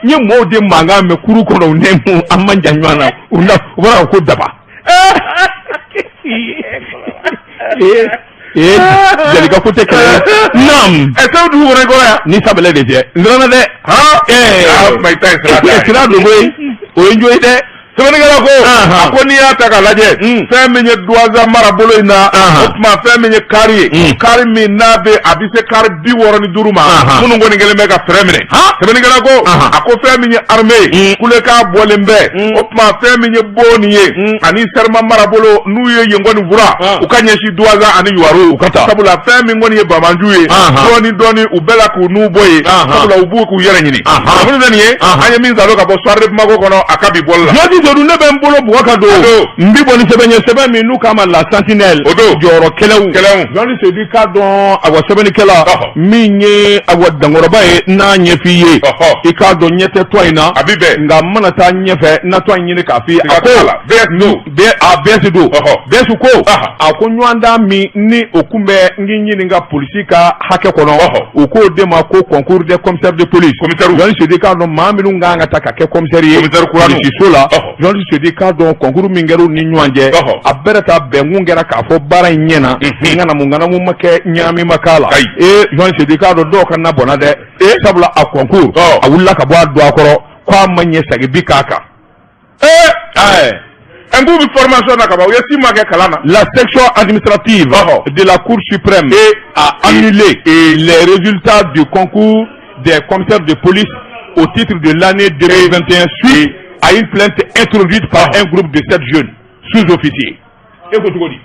N ye mɔɔw de mankan mɛn kuru kɔnɔ, u ne mu an man jan ɲɔgɔn na, u na u bɔra ka ko daba. Ee ee, jalika ko tɛ kɛlɛ ye. Naam.
Ɛ, segu dugu kɔnɔ i kɔrɔ yan.
Ni sabɛlɛ de tɛ, n siranna dɛ.
Han.
Ɛɛ.
Ah, ma i ta ye sira da ye.
Sira don koyi, o ye n jo ye dɛ.
Sɛbɛnnikɛla ko, a ko n'i y'a ta k'a lajɛ, fɛn min ye Duwanza marabolo in na, o tuma fɛn min ye kari ye, kari min n'a bɛ a bɛ se kari 65 ma, minnu kɔni kɛlen bɛ ka fɛrɛ minɛ. Sɛbɛnnikɛla ko, a ko fɛn min ye armée ye, kulekan bɔlen bɛ. O tuma fɛn min ye Boni ye ani Sɛrima marabolo, n'u ye yen kɔni fura, u ka ɲɛsin Duwanza ani Yuwaru.
U ka taa.
Sabula fɛn min kɔni ye banbaanciw ye, dɔɔni dɔɔni u bɛɛ la k'u n'u bɔ yen, sabula u b'u k'u yɛrɛ ɲini. Kunnafoni filɛ nin ye, an ye min salo ka bɔ Soir de Bamako kɔnɔ, a ka bi bɔli la.
Jɔnti Sedu, ne bɛ n bolo bugɔ ka don. N bi bɔ ni sɛbɛn ye, sɛbɛn min n'u k'a ma La Sentinelle.
O don.
Jɔyɔrɔ kɛlɛw.
Kɛlɛw.
Jɔnti Sedu k'a dɔn, awa, sɛbɛnnikɛla min ye, awa, dankɔrɔba ye n'a ɲɛf'i ye. I k'a dɔn ɲɛ tɛ tɔ in na.
A bi bɛn.
Nka n mana taa ɲɛfɛ, n na tɔ in ɲini k'a f'i ye.
Siga
A ko
t'a la. BS don.
A BS don. BS ko, a ko ɲɔgɔndan min ni o kun bɛ n k'i ɲininka polisi ka hakɛ kɔnɔ. U k'o de ma ko concours des commissaires de police.
Commissaire.
Jɔnti Sedu k'a dɔn maa minnu kan ka ta ka kɛ commissaire ye.
Commissaire kuraninw.
Polisiso la. Jɔnti Sedu k'a dɔn concours min kɛra u ni ɲɔgɔn cɛ. A bɛɛ ta bɛnkun kɛra k'a fɔ baara in ɲɛna. Ŋanamu ŋanamu ma kɛ, ɲagami ma k'a la.
Ayi.
Ee, Jɔnti Sedu k'a dɔn dɔw ka na bɔnna dɛ. Sabula a concours, a wulila ka bɔ a don a kɔrɔ k'a ma ɲɛ sagi bi k'a kan.
Ee, n k'u bɛ formation na kaban, u ye 6 mois kɛ kalan na.
La section administrative de la Cour suprême a annulé les résultats du concours des commissaires de police au titre de l'année 2021 suite à une plainte introduite par un groupe de sept jeunes sous-officiers. E ko cogo di?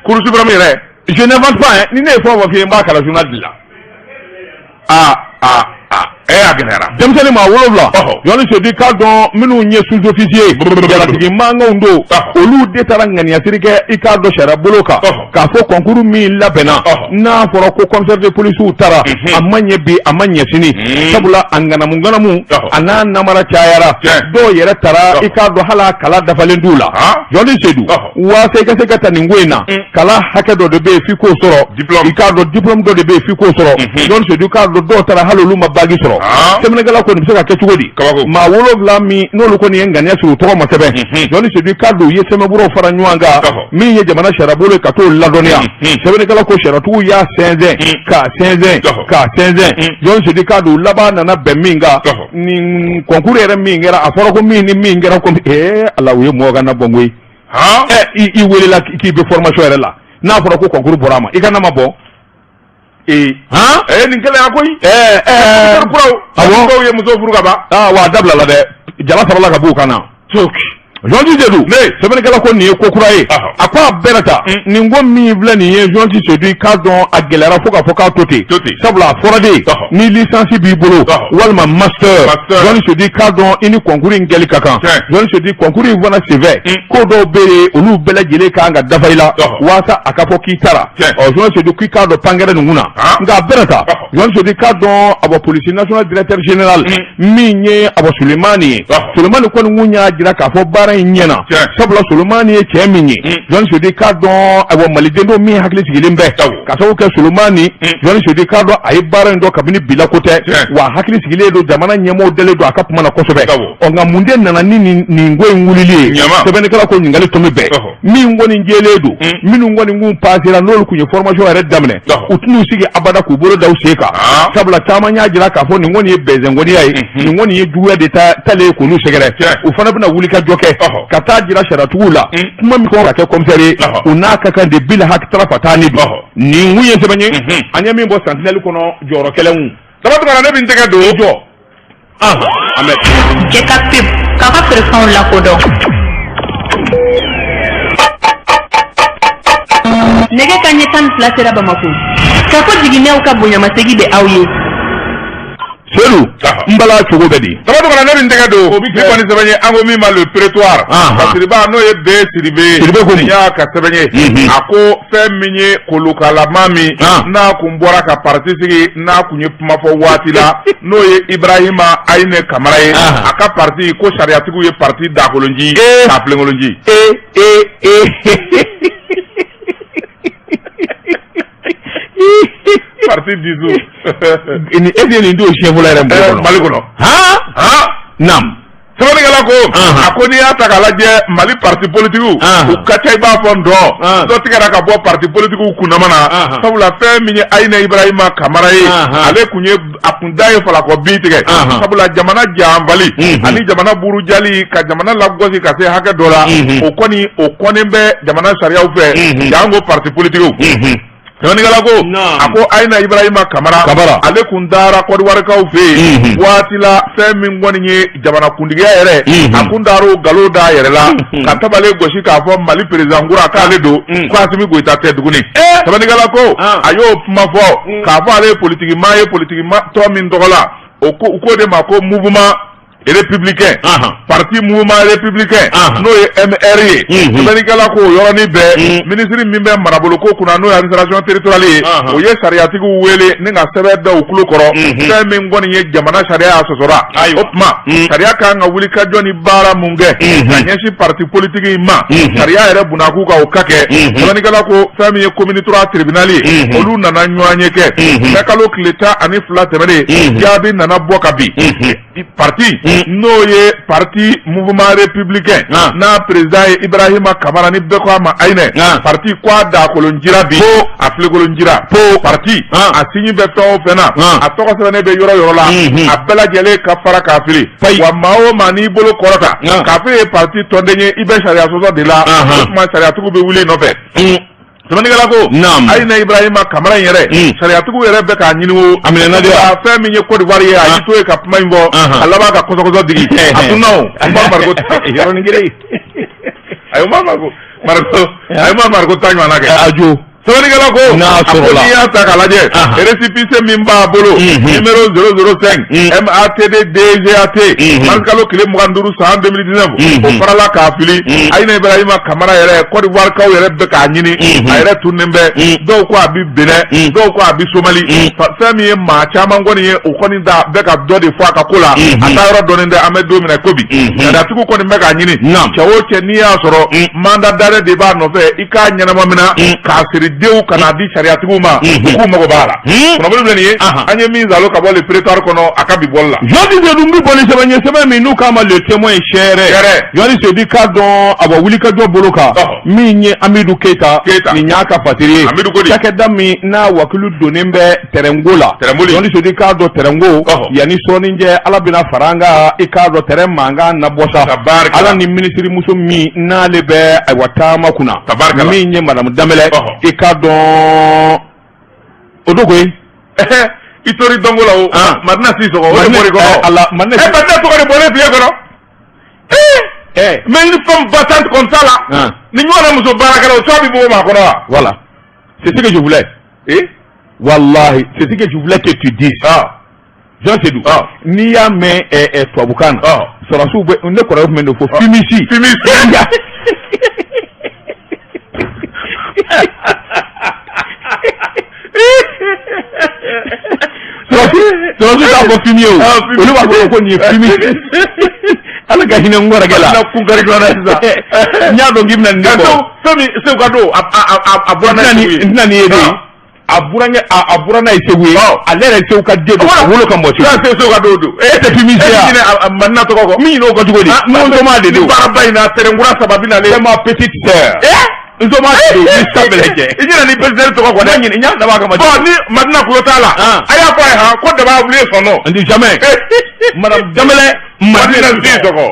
Cour suprême yɛrɛ.
Je n'invente pas, hein. Ni ne ye fɛn o fɛn f'i ye, n b'a kalan journal de la.
Aa aa aa, ɛ, a gɛlɛyara.
Denmisɛnnin maa 7, Jɔnni Sedu k'a dɔn minnu ye sous-officier, jalatigi mankanw don, olu de taara ŋaniyasiri kɛ, i k'a dɔn sariya bolo kan, k'a fɔ concours min labɛnna, n'a fɔra ko commissaire de police taara, a ma ɲɛ bi, a ma ɲɛ sini, sabula a ŋanamu ŋanamu a n'a namara cayara, dɔw yɛrɛ taara, i k'a dɔn hali a kala dafalen t'u la. Jɔnni Sedu, waasa i ka se ka ta nin ko in na, kala hakɛ dɔ de bɛ yen f'i k'o sɔrɔ.
Diplôme.
I k'a dɔn diplôme dɔ de bɛ yen f'i k'o sɔrɔ. Jɔnni Sedu k'a dɔn dɔw taara hali olu ma bac sɔrɔ. Sɛbɛnnikɛla ko nin bɛ se ka kɛ cogo di?
Kabako.
Maa 7 min n'olu kɔni ye ŋaniya siri, u tɔgɔ ma sɛbɛn. Jɔnni Sedu k'a dɔn u ye sɛbɛnburaw fara ɲɔgɔn kan, min ye jamana sariyabolo ye, ka t'o ladɔnniya. Sɛbɛnnikɛla ko sariyatigiw y'a sɛnsɛn k'a sɛnsɛn k'a sɛnsɛn. Jɔnni Sedu k'a dɔn u laban nana bɛn min kan, nin concours yɛrɛ min kɛra, a fɔra ko min ni min kɛra ko ee Ala, u ye mɔgɔ ka na bɔn koyi. Ɛ, i welela k'i bɛ formation yɛrɛ la, n'a fɔra ko concours bɔra a ma, i ka na ma bɔ.
Ee.
Han.
Ɛ, nin gɛlɛyara koyi.
Ɛɛ ɛɛ.
Kuraw.
Awɔ.
Dɔw ye muso furu ka ban.
Aa, wa a dabilala dɛ, jala farala ka b'u kan na. Jɔnti Sedu, sɛbɛnnikɛla ko nin ye ko kura ye. A ko a bɛɛ ta nin ko min filɛ nin ye, Jɔnti Sedu k'a dɔn a gɛlɛyara fo k'a fɔ k'a to ten, sabula a fɔra de ni licence b'i bolo walima master. Jɔnti Sedu k'a dɔn i ni concours in kɛli ka kan. Jɔnti Sedu, concours in fana senfɛ, ko dɔw bɛ yen, olu bɛɛ lajɛlen kan ka dafa i la waasa a ka fɔ k'i taara. Ɔ, Jɔnti Sedu k'i k'a dɔn pankɛrɛ nin kunna, nka a bɛɛ ta, Jɔnti Sedu k'a dɔn a bɔ police nationale directeur général min ye, a bɔ Sulemani ye. Sulemani kɔni kun y'a jira k'a fɔ baara in ɲɛna, sabula Sulemani ye cɛ min ye, Jɔnni Sedu k'a dɔn, ayiwa, maliden don min hakili sigilen bɛ, ka sababu kɛ Sulemani, Jɔnni Sedu k'a dɔn a ye baara in dɔn kabini bila ko tɛ, wa hakili sigilen don, jamana ɲɛmɔgɔw dalen don a ka kuma na kosɛbɛ. Ɔ, nka mun de nana ni nin ko in wulili ye? Sɛbɛnnikɛla ko ɲininkali tun bɛ bɛn min kɔni jɛlen don, minnu kɔni kun pasera, n'olu kun ye formation yɛrɛ daminɛ, u tɛn'u sigi abada k'u bolo da u sen kan, sabula caman y'a jira k'a fɔ nin kɔni ye bɛnzɛnkɔniya ye, nin kɔni ye juguya de talen ye k'olu sɛgɛrɛ. U fana bɛna wuli ka jɔ kɛ ka taa jira sariyatigiw la kuma min kɔn ka kɛ commissaire ye, u n'a ka kan de bil haki tara taa ni don. Nin kun ye sɛbɛn ye an ye min bɔ Sentinelle kɔnɔ, jɔyɔrɔ kɛlɛw.
Daba Tunkara, ne bɛ n tɛgɛ don.
Jɔ an bɛ.
Cɛ ka pub k'a ka feerefɛnw lakodɔn. Nɛgɛ ka ɲɛ 12 sera Bamako. K'a fɔ jiginɛw ka bonyamasegi bɛ aw ye.
Sedu, n bala cogo bɛ di?
Daba Tunkara, ne bɛ n tɛgɛ don ni kɔni sɛbɛn ye, an ko min ma Le Prétoire. Basiriba n'o ye B Sidibe.
Sidibe ko
nin y'a ka sɛbɛn ye. A ko fɛn min ye kolokalama min n'a kun bɔra ka parti sigi, n'a kun ye kuma fɔ waati la, n'o ye Ibrahima Ayine Kamara ye, a ka parti ko sariyatigiw ye parti dakolonji k'a filenkolonji.
Ee ee ee.
Parti dissous.
Ni e de nin t'o siɲɛ fɔlɔ yɛrɛ Mali kɔnɔ.
Mali kɔnɔ.
Han?
Han?
Naam.
Sɛbɛnnikɛla ko a ko n'i y'a ta k'a lajɛ Mali parti politigiw u ka ca i b'a fɔ ntɔn dɔ tigɛra ka bɔ parti politigiw kunnama na, sabula fɛn min ye Ayina Ibrahima Kamara ye, ale kun ye a kun da ye falakɔ bin tigɛ, sabula jamana janfali ani jamana burujali ka jamana lagosi ka se hakɛ dɔ la, o kɔni o kɔnnen bɛ jamana sariyaw fɛ, janko parti politigiw. Sɛbɛnnikɛla ko a ko Ayina Ibrahima Kamara ale kun taara Kɔdiwarikaw fɛ yen waati la, fɛn min kɔni ye jamanakuntigiya yɛrɛ, a kun taara o nkalon da a yɛrɛ la ka tabale gosi k'a fɔ Mali président kura k'ale don, ko Asimi Goyita tɛ tuguni. Sɛbɛnnikɛla ko a y'o kuma fɔ k'a fɔ ale ye politiki maa ye, politiki tɔn min tɔgɔ la, o ko u k'o de ma ko mouvement républicain, parti mouvement républicain, n'o ye MR ye. Sɛbɛnnikɛla ko o yɔrɔnin bɛɛ, minisiri min bɛ marabolo ko kunna, n'o ye administration territoriale ye, o ye sariyatigiw wele ni ka sɛbɛn da u tulo kɔrɔ. Fɛn min kɔni ye jamana sariya y'a sɔsɔra, o tuma sariya kan ka wuli ka jɔ ni baara mun kɛ ka ɲɛsin parti politique in ma, sariya yɛrɛ bunakun kan, o ka kɛ. Sɛbɛnnikɛla ko fɛn min ye commune 3 tribunal ye, olu nana ɲɔgɔn ye kɛ mɛ kalo tile 12 tɛmɛnen, jaabi nana bɔ ka bin. Parti n'o ye parti mouvement républicain, n'a président ye Ibrahima Kamara, ni bɛɛ ko a ma Ayinɛ, parti ko a dakolon jira bi, a filekolon jira parti, a signe bɛ fɛn o fɛn na, a tɔgɔ sɛbɛnnen bɛ yɔrɔ yɔrɔ la, a bɛɛ lajɛlen ka fara k'a fili. Wa maa o maa n'i bolo kɔrɔta k'a fɔ e ye parti tɔnden ye, i bɛ sariya sɔsɔ de la, o tuma sariyatigiw bɛ wuli i nɔfɛ. Sɛbɛnnikɛla ko Ayina Ibrahima Kamara in yɛrɛ, sariyatigiw yɛrɛ bɛ k'a ɲini o
a minɛna de.
Fɛn min ye Côte d'Ivoire ye, a y'i to yen ka kuma in fɔ, a laban ka kɔsɔkɔsɔ digi a tunna. O Umaru Mariko
yɔrɔnin kelen.
A ye Umaru Mariko Mariko a ye Umaru Mariko ta ɲɔgɔnna kɛ.
A jo.
Sɛbɛnnikɛla ko
n'a
a ko
sɔrɔla.
n'i y'a ta k'a lajɛ, récépissé min b'a bolo, numéro 005 MATD DGAT, mars kalo tile 25 san 2019, o farala k'a fili. Ayina Ibrahima Kamara yɛrɛ, Côte d'Ivoire kaw yɛrɛ bɛ k'a ɲini, a yɛrɛ tunnen bɛ. Dɔw ko a bi Benin, dɔw ko a bi Somali. Fɛn min ye maa caman kɔni ye, o kɔni da bɛ ka dɔ de fɔ a ka ko la, a taa yɔrɔ dɔnnen tɛ. An bɛ don min na ko bi, sariyatigiw kɔni bɛ k'a ɲini. Cɛ o cɛ n'i y'a sɔrɔ mandat d'arrêt de b'a nɔfɛ, i k'a ɲɛnama minɛ k'a siri denw ka n'a di sariyatigiw ma, u k'u mago b'a la. Kunnafoni filɛ nin ye, an ye min zalo ka bɔ le prétoire kɔnɔ, a ka bi bɔli la.
Jɔnni Sedu, n bɛ bɔ ni sɛbɛn ye, sɛbɛn min n'u k'a ma Le Témoin sɛrɛ.
Sɛrɛ.
Jɔnni Sedu k'a dɔn a bɔ wulikajɔ bolo kan, min ye Amidu Keyita.
Keyita.
Nin y'a ka fatiri ye.
Amidu ko di?
Cakɛda min n'a wakilu donnen bɛ tɛrɛnko la.
Tɛrɛnboli.
Jɔnni Sedu k'a dɔn tɛrɛnko yanni sɔɔni cɛ, Ala bɛna fara an kan, i k'a dɔn tɛrɛn mankan na bɔ sa.
Tabarikala.
Ala ni minisiri muso min n'ale bɛ ayiwa taama kunna.
Tabarikala.
Min ye Madamu Danbɛlɛ. I k'a dɔn o don koyi.
I tori dɔnko la o. Madina Sisɔkɔ, o de bɔr'i kɔnɔ.
Ala Madina.
Madina tɔgɔ de bɔlen filɛ kɔnɔ. Mais une femme battante comme ça là, ni ɲɔgɔnna muso baarakɛla, o tɔgɔ bɛ bɔ maa kɔnɔ wa?
Voilà. C'est ce que je voulais.
Eh?
Wallahi, c'est ce que je voulais que tu dises. Jean Seydou. N'i y'a mɛn tubabukan na, sɔrɔdasiw bɛ ne kɔrɔkɛ tun bɛ nin fɔ fumisi.
Fumisi.
Sɔrɔdasiw t'a fɔ fumier o. Olu b'a fɔ ko nin ye fumier. Ala ka hinɛ n kɔrɔkɛ la.
Madina kun kari ɲɔgɔn na sisan.
N y'a dɔn k'i bɛna nin de fɔ.
Fɛn min Segu ka don, a bɔra n'a ye Segu ye.
N tɛna nin ye de. A burankɛ a bɔra n'a ye Segu ye. Ale yɛrɛ Segu ka den don. A wolo ka mɔ Segu.
Segu Segu ka don don.
E tɛ fumier
ye
wa?
E Madina tɔgɔ kɔ.
Min ɲinɛ o kɔ cogo di? N nsoma de don.
Ni baaraba in na, tɛrɛn kura 3 bɛ nalen.
C'est ma petite sœur. N nsoma de don ni san bɛlɛ cɛ.
I ɲinɛ ni président tɔgɔ kɔ dɛ.
N ɲinɛ, n y'a dabɔ a kama.
Bon, ni Madina kulo t'a la. A y'a fɔ a ye han ko daba wuli sɔn nɔ.
N ti jamais. Madame Danbɛlɛ.
Madina Sisɔkɔ.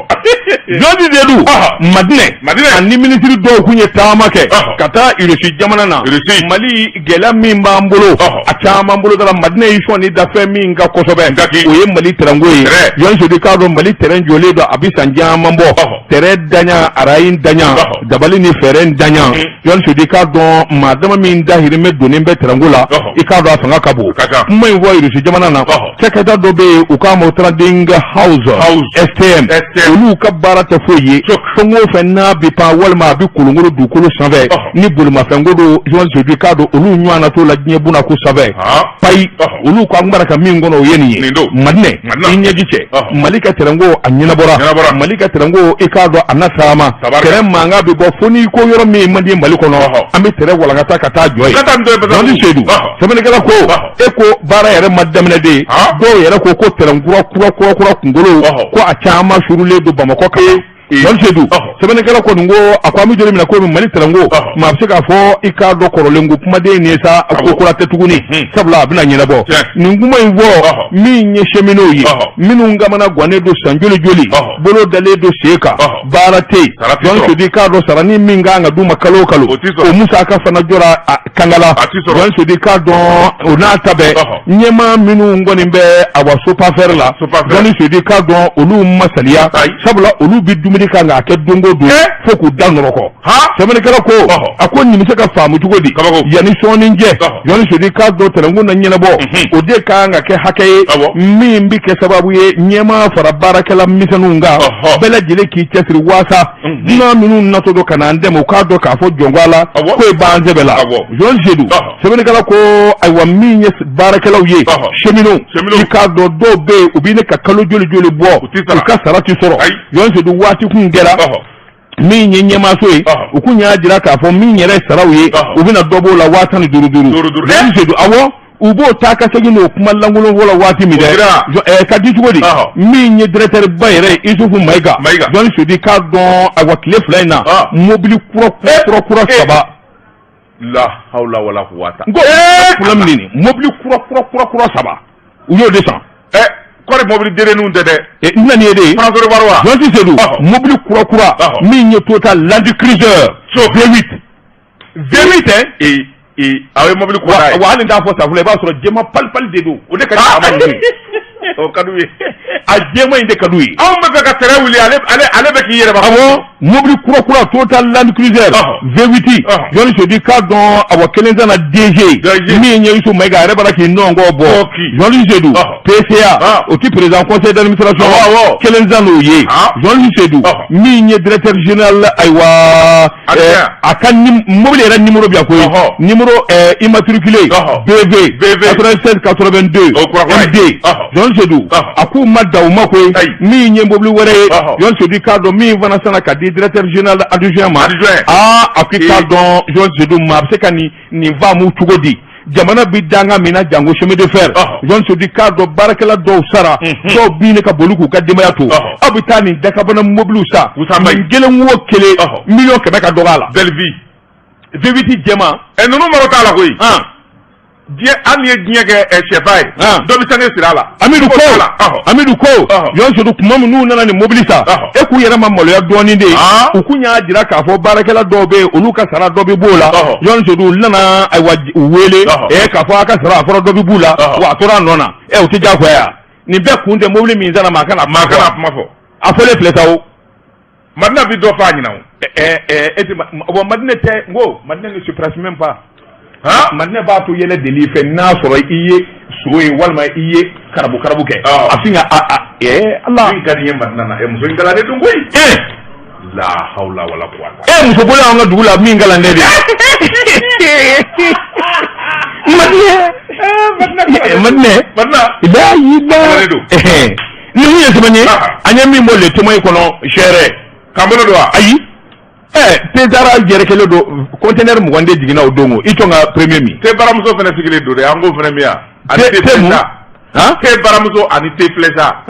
Jɔnni Sedu. Madinɛ.
Madinɛ.
Ani minisiri dɔw kun ye taama kɛ. Ka taa Irisi jamana na.
Irisi.
Mali gɛlɛya min b'an bolo. A caman bolo dara Madinɛ y'i sɔn ni da fɛn min kan kosɛbɛ. O ye Mali tɛrɛnko ye. Jɔnni Sedu k'a dɔn Mali tɛrɛn jɔlen don, a bɛ san caman bɔ. Tɛrɛn daɲa, arayin daɲa, dabali ni fɛɛrɛ daɲa. Jɔnni Sedu k'a dɔn maa dama min dahirimɛ donnen bɛ tɛrɛnko la, i k'a dɔn a fanga ka bon. Kuma in fɔ Irisi jamana na. Cakɛda dɔ bɛ yen, u k'a ma Trading House. STM olu ka baara tɛ foyi ye fɛn o fɛn n'a bɛ pan walima a bɛ kolonkolon dugukolo sanfɛ ni bolimafɛnko don Jɔn Sedu k'a dɔn olu ɲɔgɔn na t'o la diɲɛ buna ko sanfɛ payi olu ko an bara ka min kɔnɔ o ye nin ye Madinɛ i ɲɛji cɛ Mali ka tɛrɛnko a ɲɛnabɔra Mali ka tɛrɛnko i k'a dɔn a na taama tɛrɛn mankan bɛ bɔ fo n'i ko yɔrɔ min man di Mali kɔnɔ an bɛ tɛrɛn walankata ka taa jɔ yen Jɔn Sedu sɛbɛnnikɛla ko e ko baara yɛrɛ ma daminɛ de dɔw yɛrɛ ko ko tɛrɛn kura kura kura kura kunkolo ko a caman surulen don Bamakɔ kan Jɔn Sedu sɛbɛnnikɛla kɔni ko a ko an bɛ don min na komi Mali tɛrɛnko maa bɛ se k'a fɔ i k'a dɔn kɔrɔlen ko kumaden nin ye sa ko kura tɛ tuguni sabula a bɛna ɲɛnabɔ nin kuma in fɔ min ye cheminots ye minnu kamana gannen don san joli joli bolo dalen don sen kan baara tɛ yen Jɔn Sedu k'a dɔn sara ni min kan ka d'u ma kalo o kalo o musaka fana jɔra kangala Jɔn Sedu k'a dɔn o n'a ta bɛɛ ɲɛmaa minnu kɔni bɛ awa Sopafer la Jɔn Sedu k'a dɔn olu ma saliya sabula olu bɛ dumuni kan k'a kɛ don o don fo k'u da nɔrɔkɔ sɛbɛnnikɛla ko a ko nin bɛ se ka faamu cogo di yanni sɔɔni cɛ Jɔn Sedu k'a dɔn tɛrɛnko na ɲɛnabɔ o de ka kan ka kɛ hakɛ ye min bɛ kɛ sababu ye ɲɛmaa fara baarakɛla misɛnninw kan bɛɛ lajɛlen k'i cɛsiri waasa dunan minnu natɔ don ka na an dɛmɛ u k'a dɔn k'a fɔ jɔnko a la ko e b'an sɛbɛ la Jɔn Sedu sɛbɛnnikɛla ko ayiwa min ye baarakɛlaw ye cheminots i k'a dɔn dɔw bɛ yen u bɛ ne ka kalo joli joli bɔ u ka sara tɛ sɔrɔ Jɔn Sedu waati kun kɛra min ye ɲɛmaaso ye u kun y'a jira k'a fɔ min yɛrɛ saraw ye u bɛna dɔ b'o la 15 duuru Jɔn Sedu awɔ u b'o taa ka segin n'o kuma lankolon fɔ la waati min dɛ ka di cogo di min ye directeur ba yɛrɛ ye Isufu Mayiga Jɔn Sedu k'a dɔn ayiwa tile 2 in na mobili kura kura kura saba
la hawla wala quwwata
n ko problème nin mobili kura kura kura kura saba u y'o de san
kɔri mobili dereninw tɛ dɛ
n nana ye de
François Barwa
Jɔn Sedu mobili kura kura min ye Toyota Land Cruiser V8 V8
aw ye mobili kura
ye wa hali n t'a fɔ safunɛ i b'a sɔrɔ jɛman palipali de don o de ka di faama ninnu ye
o ka d'u ye
a jɛman in de ka d'u ye
anw bɛ fɛ ka tɛrɛn wuli ale ale ale bɛ k'i yɛrɛ
awɔ mobili kura kura Toyota Land Cruiser V8 Jɔn Sedu k'a dɔn awa kelen sanna DG min ye Yusu Mayiga a yɛrɛ b'a la k'i nɔngɔ bɔ Jɔn Sedu PCA o ti président conseil d'administration kelen san n'o ye Jɔn Sedu min ye directeur général ayiwa a ka mobili yɛrɛ numéro bi yan koyi numéro immatriculé BV 96 82 MD Jɔn Sedu a k'u ma dan o ma koyi min ye mobili wɛrɛ ye Jɔn Sedu k'a dɔn min fana sanna ka di directeur général adjoint ma aa a k'i k'a dɔn Jɔn Sedu maa bɛ se ka nin faamu cogo di jamana bɛ danga min na jango chemin de fer Jɔn Sedu k'a dɔn baarakɛla dɔw sara dɔw bɛ ne ka boli k'u ka denbaya to aw bɛ taa nin dakabana mobiliw san nin kelen o kelen 100 000 000 ka dɔgɔ a la
belle vie
V8 jɛman
ninnu maro t'a la koyi diɲɛ hali n'i ye diɲɛ kɛ sɛfa ye dɔ bɛ sange siri a la
Amidu ko Amidu ko Jɔn Sedu tuma min n'u nana nin mobili san e k'u yɛrɛ ma maloya dɔɔnin de u kun y'a jira k'a fɔ baarakɛla dɔw bɛ yen olu ka sara dɔ bɛ b'o la Jɔn Sedu u nana ayiwa u wele k'a fɔ a ka sara a fɔra dɔ bɛ b'u la wa a tora a nɔ na o tɛ diyagoya ye nin bɛɛ kun tɛ mobili min sanna maa kana
kuma fɔ
a fɔlen filɛ sa o
Madina bi dɔ f'a ɲɛna o.
E ti bon Madina tɛ n ko Madina ne se presse même pas. Madina b'a to yɛlɛ deli fɛ n'a sɔrɔ i ye so ye walima i ye karabu karabu kɛ. A sin ka a
Ala. Min ka di n ye Madina na muso in kalannen don koyi. La hawla wala quwwata.
Muso bolo an ka dugu la min kalannen de. Madina. Madina.
Madina.
La
Kalannen don.
Ni mun ye sɛbɛn ye an ye min bɔ Le Témoin kɔnɔ sɛrɛ
k'an bolo don wa
ayi te tara yɛrɛ kelen don conteneur 20 de jiginna o don i tɔn ka premier min
te baramuso fana sigilen don dɛ an k'o fana min yan ani
te
te
mun
te baramuso ani te filɛ sa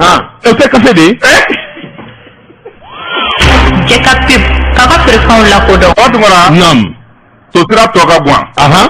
o tɛ kafe de ye
Cɛ ka pub k'a ka feerefɛnw lakodɔn
o Tunkara
naam
tosira tɔ ka gan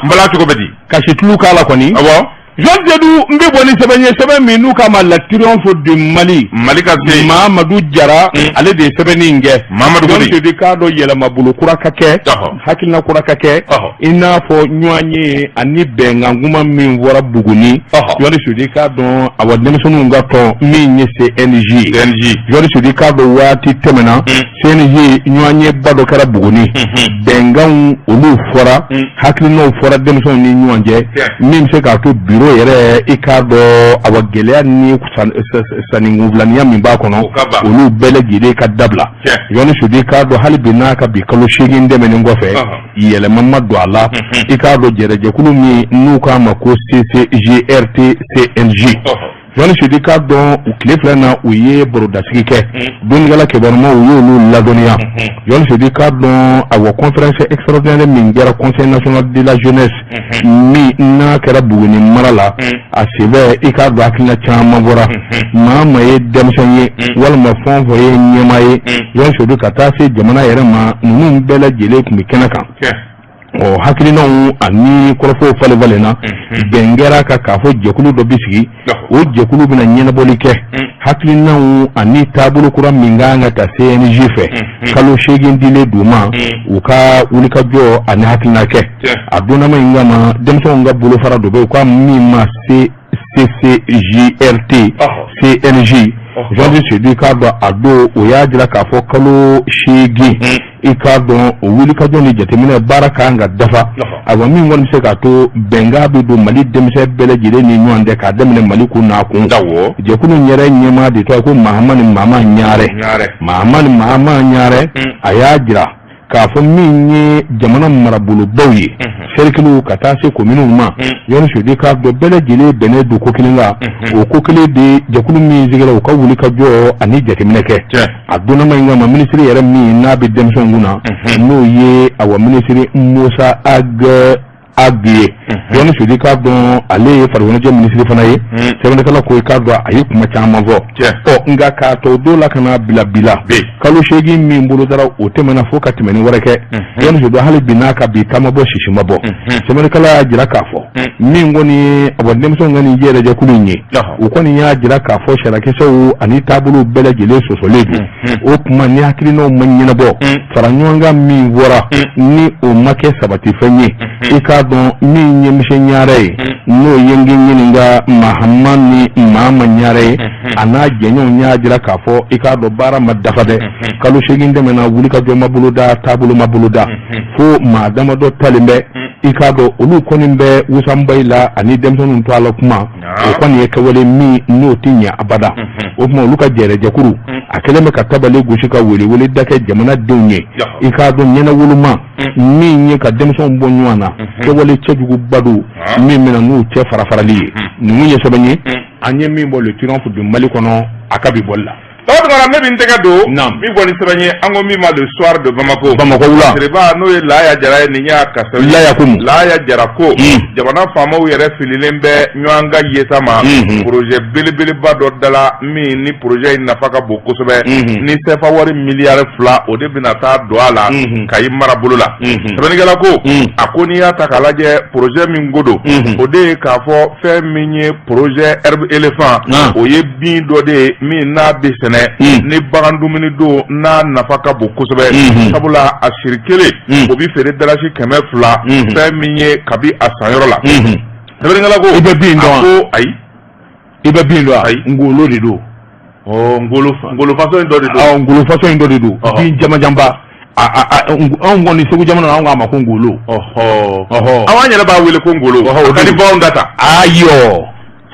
n bala cogo bɛ di
ka situlu k'a la kɔni
awɔ
Jean Seydou n bɛ bɔ ni sɛbɛn ye sɛbɛn min n'u k'a ma la triomphe du Mali
Mali ka se
Mamadu Jara ale de ye sɛbɛnni in kɛ
Mamadu
Jean Seydou k'a dɔn yɛlɛmabolo kura ka kɛ hakilina kura ka kɛ i n'a fɔ ɲɔgɔn ye ani bɛnkan kuma min fɔra Buguni Jean Seydou k'a dɔn awa denmisɛnninw ka tɔn min ye CNJ
CNJ
Jean Seydou k'a dɔn waati tɛmɛna. CNJ ɲɔgɔnyeba dɔ kɛra Buguni bɛnkanw olu fɔra hakilinaw fɔra denmisɛnw ni ɲɔgɔn cɛ min bɛ se k'a to bureau yɛrɛ i k'a dɔn awa gɛlɛya ni sannikunfilaniya min b'a kɔnɔ olu bɛɛ lajɛlen ka dabila Jɔni Sedu i k'a dɔn hali bi n'a ka bi kalo 8 tɛmɛnen kɔfɛ yɛlɛma ma don a la i k'a dɔn jɛrɛjɛkulu min n'u k'a ma ko CCJRT CNJ Jɔni Sedu i k'a dɔn u tile fila na u ye barodasigi kɛ dɔnnikɛla kibarumaw u y'olu ladɔnniya Jɔni Sedu i k'a dɔn awa conférence extraordinaire min kɛra conseil national de la jeunesse min n'a kɛra Buguni mara la a senfɛ i k'a dɔn hakilina caman bɔra maa maa ye denmisɛn ye walima fɛn o fɛn ye ɲɛmaa ye Jɔni Sedu ka taa se jamana yɛrɛ ma ninnu bɛɛ lajɛlen tun bɛ kɛnɛ kan ɔ hakilinaw ani kɔrɔfɔw falen falenna bɛn kɛra kan k'a fɔ jɛkulu dɔ bɛ sigi o jɛkulu bɛna ɲɛnabɔli kɛ hakilinaw ani taabolo kura min kan ka ta CNJ fɛ kalo 8 dilen d'u ma u ka wulikajɔ ani hakilina kɛ a donnama in kama denmisɛnw ka bolofara dɔ bɛ yen u ka min ma CCJRT CNJ Jɔni Sedu i k'a dɔn a don o y'a jira k'a fɔ kalo 8 i k'a dɔn o wulikajɔ ni jateminɛ baara kan ka dafa ayiwa min kɔni bɛ se k'a to bɛnkan bɛ don Mali denmisɛn bɛɛ lajɛlen ni ɲɔgɔn cɛ k'a daminɛ Mali kun n'a kun jɛkulu in yɛrɛ ɲɛmaa de tɔgɔ ko Mahamani Mama Ɲarɛ Mahamani Mama Ɲarɛ a y'a jira k'a fɔ min ye jamana marabolobaw ye sɛrikiliw ka taa se kominiw ma Jɔni Sedu k'a dɔn bɛɛ lajɛlen bɛnnen don ko kelen kan o ko kelen de jɛkulu min sigira u ka wulikajɔ ani jateminɛ kɛ a donnama in kama minisiri yɛrɛ min n'a bɛ denmisɛnw kunna n'o ye awa minisiri Musa Ag Ag ye Jɔni Sedu k'a dɔn ale ye farikoloɲɛnajɛ minisiri fana ye sɛbɛnnikɛla ko i k'a dɔn a ye kuma caman fɔ ɔ nka k'a to don la ka n'a bila bi la kalo 8 min bolodara o tɛmɛna fo ka tɛmɛni wɛrɛ kɛ Jɔni Sedu hali bi n'a ka bi ta ma bɔ sisi ma bɔ sɛbɛnnikɛla y'a jira k'a fɔ min kɔni ye awa denmisɛnw ka nin jɛrɛjɛkulu in ye u kɔni y'a jira k'a fɔ sariyakisɛw ani taabolow bɛɛ lajɛlen sɔsɔlen don o tuma ni hakilinaw ma ɲɛnabɔ fara ɲɔgɔn kan min fɔra ni o ma kɛ sabatifɛn ye i k'a dɔn min ye monsieur Ɲarɛ ye n'o ye n ɲininka Mahamani Mama Ɲarɛ ye a n'a jɛɲɔgɔnw y'a jira k'a fɔ i k'a dɔn baara ma dafa dɛ kalo 8 tɛmɛna wulikajɔ ma boloda taabolo ma boloda fo maa damadɔ talen bɛ i k'a dɔn olu kɔni bɛ wusanbayi la ani denmisɛnninw to a la kuma o kɔni ye kɛwale min n'o tɛ ɲɛ abada o tuma olu ka jɛrɛjɛkuru a kɛlen bɛ ka tabali gosi ka welewele da kɛ jamanadenw ye i k'a dɔn ɲɛnawoloma min ye ka denmisɛnw bɔ ɲɔgɔn na kɛwale cɛjuguba don min bɛna n'u cɛ farafarali ye ninnu ye sɛbɛn ye an ye min bɔ Le Triomphe du Mali kɔnɔ a ka bi bɔli la.
Tɔgɔ ne bɛ n tɛgɛ don min bɔ ni sɛbɛn ye an ko min ma Le Soir de Bamako
Bamakɔ wula
Siriba n'o ye Laya Jara ye nin y'a ka sɛbɛn
Laya ko
Laya Jara ko jamana faamaw yɛrɛ fililen bɛ ɲɔgɔn ka yeta ma projet belebeleba dɔ dala min ni projet in nafa ka bon kosɛbɛ ni CFA wari miliyari 2 o de bɛna taa don a la Kayi marabolo la sɛbɛnnikɛla ko a ko n'i y'a ta k'a lajɛ projet min ko don o de ye k'a fɔ fɛn min ye projet herbe éléphant o ye bin dɔ de ye min n'a bɛ sɛnɛ ni bagan dumuni don n'a nafa ka bon kosɛbɛ sabula a siri kelen o bɛ feere dalasi 200 fɛn min ye kabi a sanyɔrɔ la sɛbɛnnikɛla ko
i bɛ bin dɔn
ko ayi
i bɛ bin dɔn ayi ngolo de don
ngolo ngolo façon in dɔ de
don ngolo façon in dɔ de don bin jamajanba anw kɔni Segu jamana na anw k'a ma ko ngolo
ɔhɔ an yɛrɛ b'a wele ko ngolo o ka di baganw da ta
ayi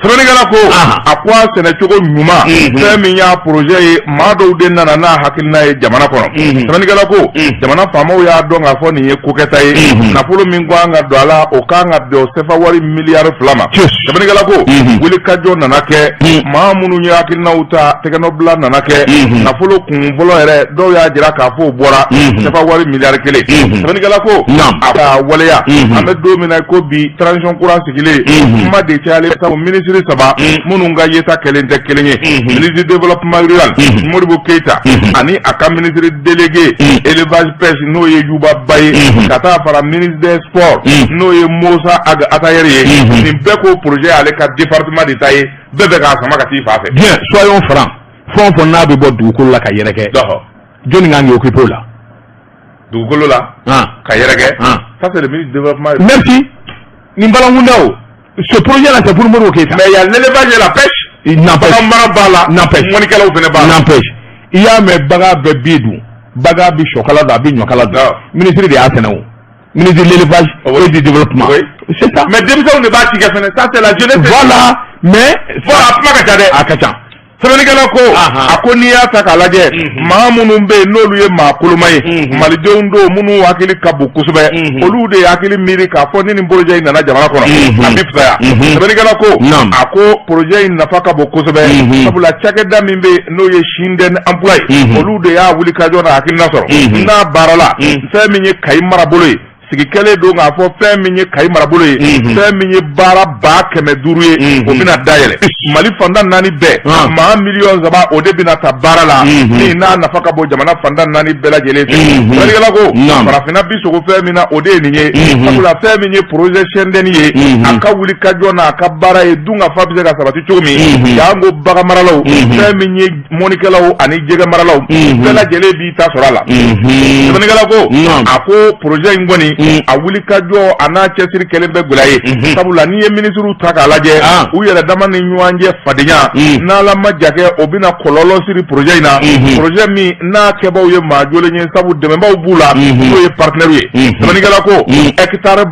sɛbɛnnikɛla ko a ko a sɛnɛcogo ɲuman fɛn min y'a projet ye maa dɔw de nana n'a hakilina ye jamana kɔnɔ sɛbɛnnikɛla ko jamana faamaw y'a dɔn k'a fɔ nin ye kokɛta ye nafolo min kan ka don a la o kan ka bɛn CFA wari miliyari 2 ma sɛbɛnnikɛla ko wulikajɔ nana kɛ maa minnu ye hakilinaw ta tɛgɛnɔbila nana kɛ nafolo kun fɔlɔ yɛrɛ dɔw y'a jira k'a fɔ o bɔra CFA wari miliyari 1 sɛbɛnnikɛla ko a ka waleya an bɛ don min na ko bi transition kura sigilen kuma de cayalen sabu minisiri 3 minnu ka yeta kɛlen tɛ kelen ye ministre développement rural Modibo Keyita ani a ka ministre délégué élevage pêche n'o ye Yuba Ba ye ka taa fara ministre des sports n'o ye Mosa Ag Attaher ye nin bɛɛ ko projet ale ka département de ta ye bɛɛ bɛ k'a sama ka t'i fan fɛ.
Bien, soyons francs, fɛn o fɛn n'a bɛ bɔ dugukolo la ka yɛrɛkɛ jɔnni kan k'i occuper o la?
Dugukolo la ka yɛrɛkɛ, ça c'est le ministre du développement.
Merci. Nin balankunda o, ce projet là c'est pour Modibo Keïta.
Mais il y a l'élevage et la pêche.
N'empêche.
Bagan mara b'a la.
N'empêche.
Mɔnnikɛlaw fana b'a la.
N'empêche. I y'a mɛn bagan bɛ bin dun. Bagan bɛ sɔkala dun, a bɛ ɲɔkala dun. Ministre de y'a sɛnɛ o, ministre de l'élevage et du développement. C'est ça.
Mais denmisɛnw de b'a ci kɛ fɛnɛ, ça c'est la jeunesse.
Voilà, mais
bon, a kuma ka ca dɛ.
A ka ca.
Sɛbɛnnikɛla ko, a ko n'i y'a ta k'a lajɛ, maa minnu bɛ yen n'olu ye maa koloma ye, malidenw don minnu hakili ka bon kosɛbɛ, olu de ye hakili miiri k'a fɔ ni nin projet in nana jamana kɔnɔ, a bɛ fisaya. Sɛbɛnnikɛla ko, a ko projet in nafa ka bon kosɛbɛ, sabula cakɛda min bɛ yen n'o ye Shinden Emploi ye, olu de y'a wuli ka jɔ n'a hakilina sɔrɔ n'a baarala. Fɛn min ye Kayi marabolo ye, sigi kɛlen don k'a fɔ fɛn min ye Kayi marabolo ye, fɛn min ye baara 500 000 ye, o bɛna dayɛlɛ Mali fantan naani bɛɛ. Maa 3 miliyɔn o de bɛna ta baara la, min n'a nafa ka bon jamana fantan naani bɛɛ lajɛlen fɛ. Sɛbɛnnikɛla ko, farafinna bi sogo fɛn min na, o de ye nin ye, sabula fɛn min ye projet Shinden ye, a ka wuli ka jɔ n'a ka baara ye, dun ka fa bɛ se ka sabati cogo min, janko bagan maralaw, fɛn min ye mɔnikɛlaw ani jɛgɛ maralaw, bɛɛ lajɛlen b'i ta sɔrɔ a la. Sɛbɛnnikɛla ko, a ko projet in kɔni, a wuli ka jɔ a n'a cɛsiri kɛlen bɛ gɛlɛya ye, sabula n'i ye minisiriw ta k'a lajɛ, u yɛrɛ dama ni ɲɔgɔn cɛ fadenya n'ala ma ja kɛ, o bɛna kɔlɔlɔ siri projet in na, projet min n'a kɛbaw ye maa jolen ye, sabu dɛmɛbaw b'u la, n'o ye partenaire ye. Sɛbɛnnikɛla ko hectare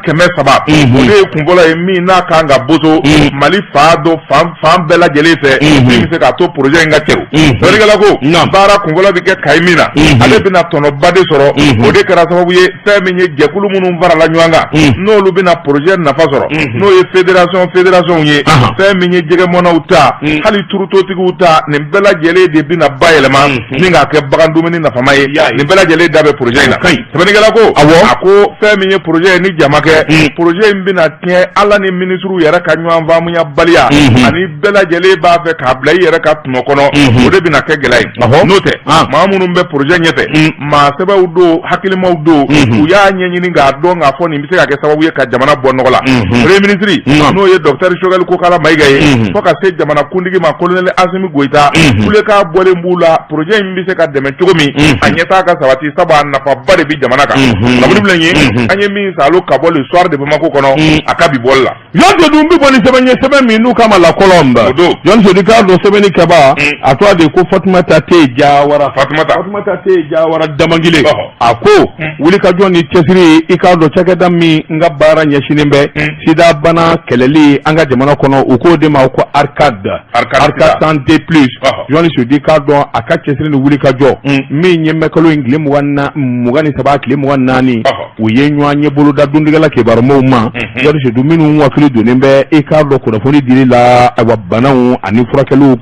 300, o de ye kunfɔlɔ ye min n'a kan ka boso Mali fan dɔ fan fan bɛɛ lajɛlen fɛ, min bɛ se k'a to projet in ka cɛru. Sɛbɛnnikɛla ko baara kunfɔlɔ bɛ kɛ Kayi min na, ale bɛna tɔnɔba de sɔrɔ. O de kɛra sababu ye, fɛn min ye jɛkulu minnu farala ɲɔgɔn kan, n'olu bɛna projet nafa sɔrɔ, n'o ye fédération ye, fɛn min ye jɛgɛmɔnnaw ta, hali turutotigiw ta, nin bɛɛ lajɛlen de bɛna bayɛlɛma ni k'a kɛ bagan dumuni nafama ye. Nin bɛɛ lajɛlen da bɛ projet in na. Sɛbɛnnikɛla ko, a ko fɛn min ye projet ye, ni jama kɛ, projet in bɛna tiɲɛ ala ni minisiriw yɛrɛ ka ɲɔgɔn faamuya baliya, ani bɛɛ lajɛlen b'a fɛ k'a bila i yɛrɛ ka tɔnɔ kɔnɔ, o de bɛna kɛ gɛlɛya ye. N'o tɛ, maa minnu bɛ projet ɲɛfɛ, maa sɛbɛw don, hakilimaw don, u y'a ɲɛɲini k'a dɔn k'a fɔ nin bɛ se ka kɛ sababu ye ka jamana bɔ nɔgɔ la. Premier ministre, n'o ye docteur Choguel Kokala Mayiga ye, fo ka se jamana kuntigi ma, colonel Assimi Goïta, kulekan bɔlen b'u la projet in bɛ se ka dɛmɛ cogo min, a ɲɛtaa ka sabati, sabu a nafaba de bɛ jamana kan. Kunnafoni filɛ nin ye, an ye min salo ka bɔ Le Soir de Bamako kɔnɔ, a ka bi bɔli la.
Jɔn dun bɛ bɔ ni sɛbɛn ye, sɛbɛn min n'u kama La Colombe.
O don.
Jɔn Sedu k'a dɔn, sɛbɛnni kɛba, a tɔgɔ de ko Fatumata Te Jawara.
Fatumata.
Fatumata Te Jawara Damangile. A ko wulikajɔ ni cɛsiri, i k'a dɔn cakɛda min n ka baara ɲɛsinnen bɛ sida bana kɛlɛli an ka jamana kɔnɔ, u k'o de ma ko ARCAD.
ARCAD.
Santé Plus. Jɔn Sedu k'a dɔn, a ka cɛsiri ni wulikajɔ min ye mɛkalo in tile 23, tile 24, u ye ɲɔgɔn ye boloda dundigɛla kibarumaw ma. Jɔn Sedu, minnu hakili donnen bɛ i k'a dɔn kunnafoni dili la, ayiwa, banaw ani furakɛliw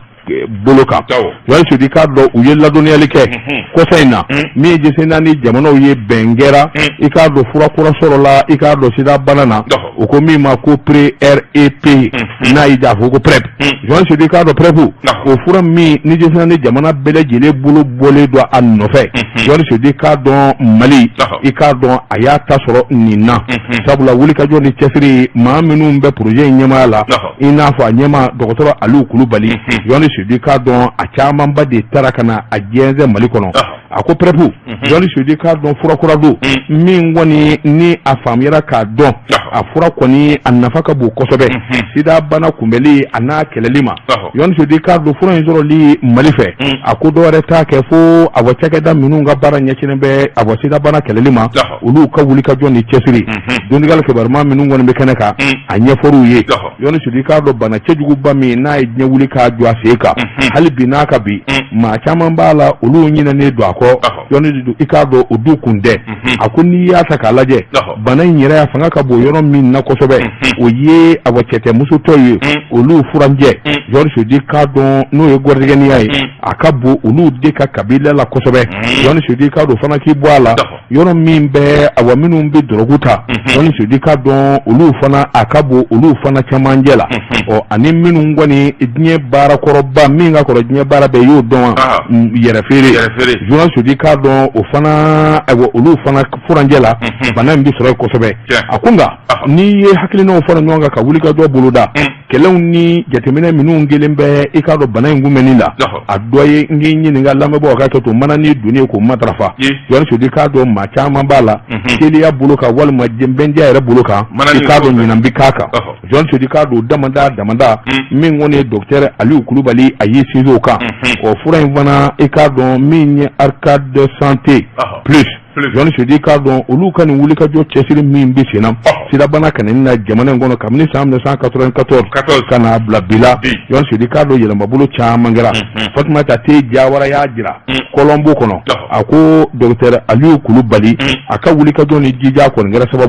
bolo kan. Jɔn Sedu k'a dɔn, u ye ladɔnniyali kɛ kɔsa in na, min ye diɲɛ naani jamanaw ye bɛn kɛra, i k'a dɔn fura kura sɔrɔla, i k'a dɔn sida bana na, u ko min ma ko PrEP, n'a y'i ja a fɔ ko PrEP. Jɔn Sedu k'a dɔn PrEP, o fura min ni diɲɛ naani jamana bɛɛ lajɛlen bolo bɔlen don a nɔfɛ, Jɔn Sedu k'a dɔn Mali, i k'a dɔn a y'a ta sɔrɔ nin na, sabula wulikajɔ ni cɛsiri, maa minnu bɛ projet in ɲɛmaaya la, i n'a fɔ a ɲɛmaa dɔgɔtɔrɔ Aliyu Kulubali, Jɔn Sedu k'a dɔn a camanba de taara ka na a jɛnsɛn Mali kɔnɔ. A ko PrEP, Jɔn Sedu k'a dɔn fura kura don min kɔni ni a faamuyara k'a dɔn a fura kɔni a nafa ka bon kosɛbɛ sida bana kunbɛli a n'a kɛlɛli ma. Jɔn Sedu k'a dɔn fura in sɔrɔli Mali fɛ, a ko dɔwɛrɛ t'a kɛ fo a cakɛda minnu ka baara ɲɛsinnen bɛ a sida bana kɛlɛli ma, olu ka wulikajɔ ni cɛsiri. Dɔnnikɛla kibaruma minnu kɔni bɛ kɛnɛ kan, a ɲɛfɔr'u ye. Jɔn Sedu k'a dɔn bana cɛjuguba min n'a ye diɲɛ wuli k'a jɔ a sen kan, hali bi n'a ka bi, maa caman b'a la, olu ɲinɛnen don a kɔ. Jɔn Sedu i k'a dɔn o du kun tɛ. A ko n'i y'a ta k'a lajɛ, bana in yɛrɛ a fanga ka bon yɔrɔ min na kosɛbɛ, o ye awa cɛtɛmusotɔ ye, olu furanjɛ. Jɔn Sedu k'a dɔn n'o ye gɔrɔdigɛniya ye, a ka bon olu de ka kabila la kosɛbɛ. Jɔn Sedu k'a dɔn fana k'i bɔ a la, yɔrɔ min bɛ awa minnu bɛ dɔrɔgu ta, Jɔn Sedu k'a dɔn olu fana a ka bon olu fana camancɛ la. Ɔ ani minnu kɔni diɲɛ baarakɔrɔba min ka kɔrɔ diɲɛ baara bɛɛ y'o dɔn wa, yɛrɛ feere. Jɔn Sedu k'a dɔn o fana, ayiwa, olu fana furancɛ la bana in bɛ sɔrɔ yen kosɛbɛ. A ko nka n'i ye hakilinaw fara ɲɔgɔn kan ka wulikajɔ boloda. Kɛlɛw ni jateminɛ minnu kɛlen bɛ, i k'a dɔn, bana in kunbɛnni la, a dɔ ye n k'i ɲininka, lamɛnbaaw ka kɛ to manani donnen k'o matarafa. Jɔn Sodi, k'a dɔn maa caman b'a la teliya bolo kan walima bɛndiya yɛrɛ bolo kan, i k'a dɔn ɲinan bi k'a kan. Jɔn Sodi, k'a dɔn damada damada min kɔni ye docteur Aliyu Kulubali, a y'i sinsin o kan. O fura in fana, i k'a dɔn min ye Arcade Santé Plus, Jɔn Sodi, k'a dɔn olu ka nin wulikajɔ cɛsiri min bɛ sen na sidabana kɛlɛni na jamana in kɔnɔ kabini san 1994 ka n'a bila bi la, Jɔn Sodi, k'a dɔn yɛlɛmabolo caman kɛra. Fatumata Te Jawara y'a jira Kɔlɔnbo kɔnɔ, a ko docteur Aliyu Kulubali, a ka wulikajɔ ni jija kɔni kɛra sababu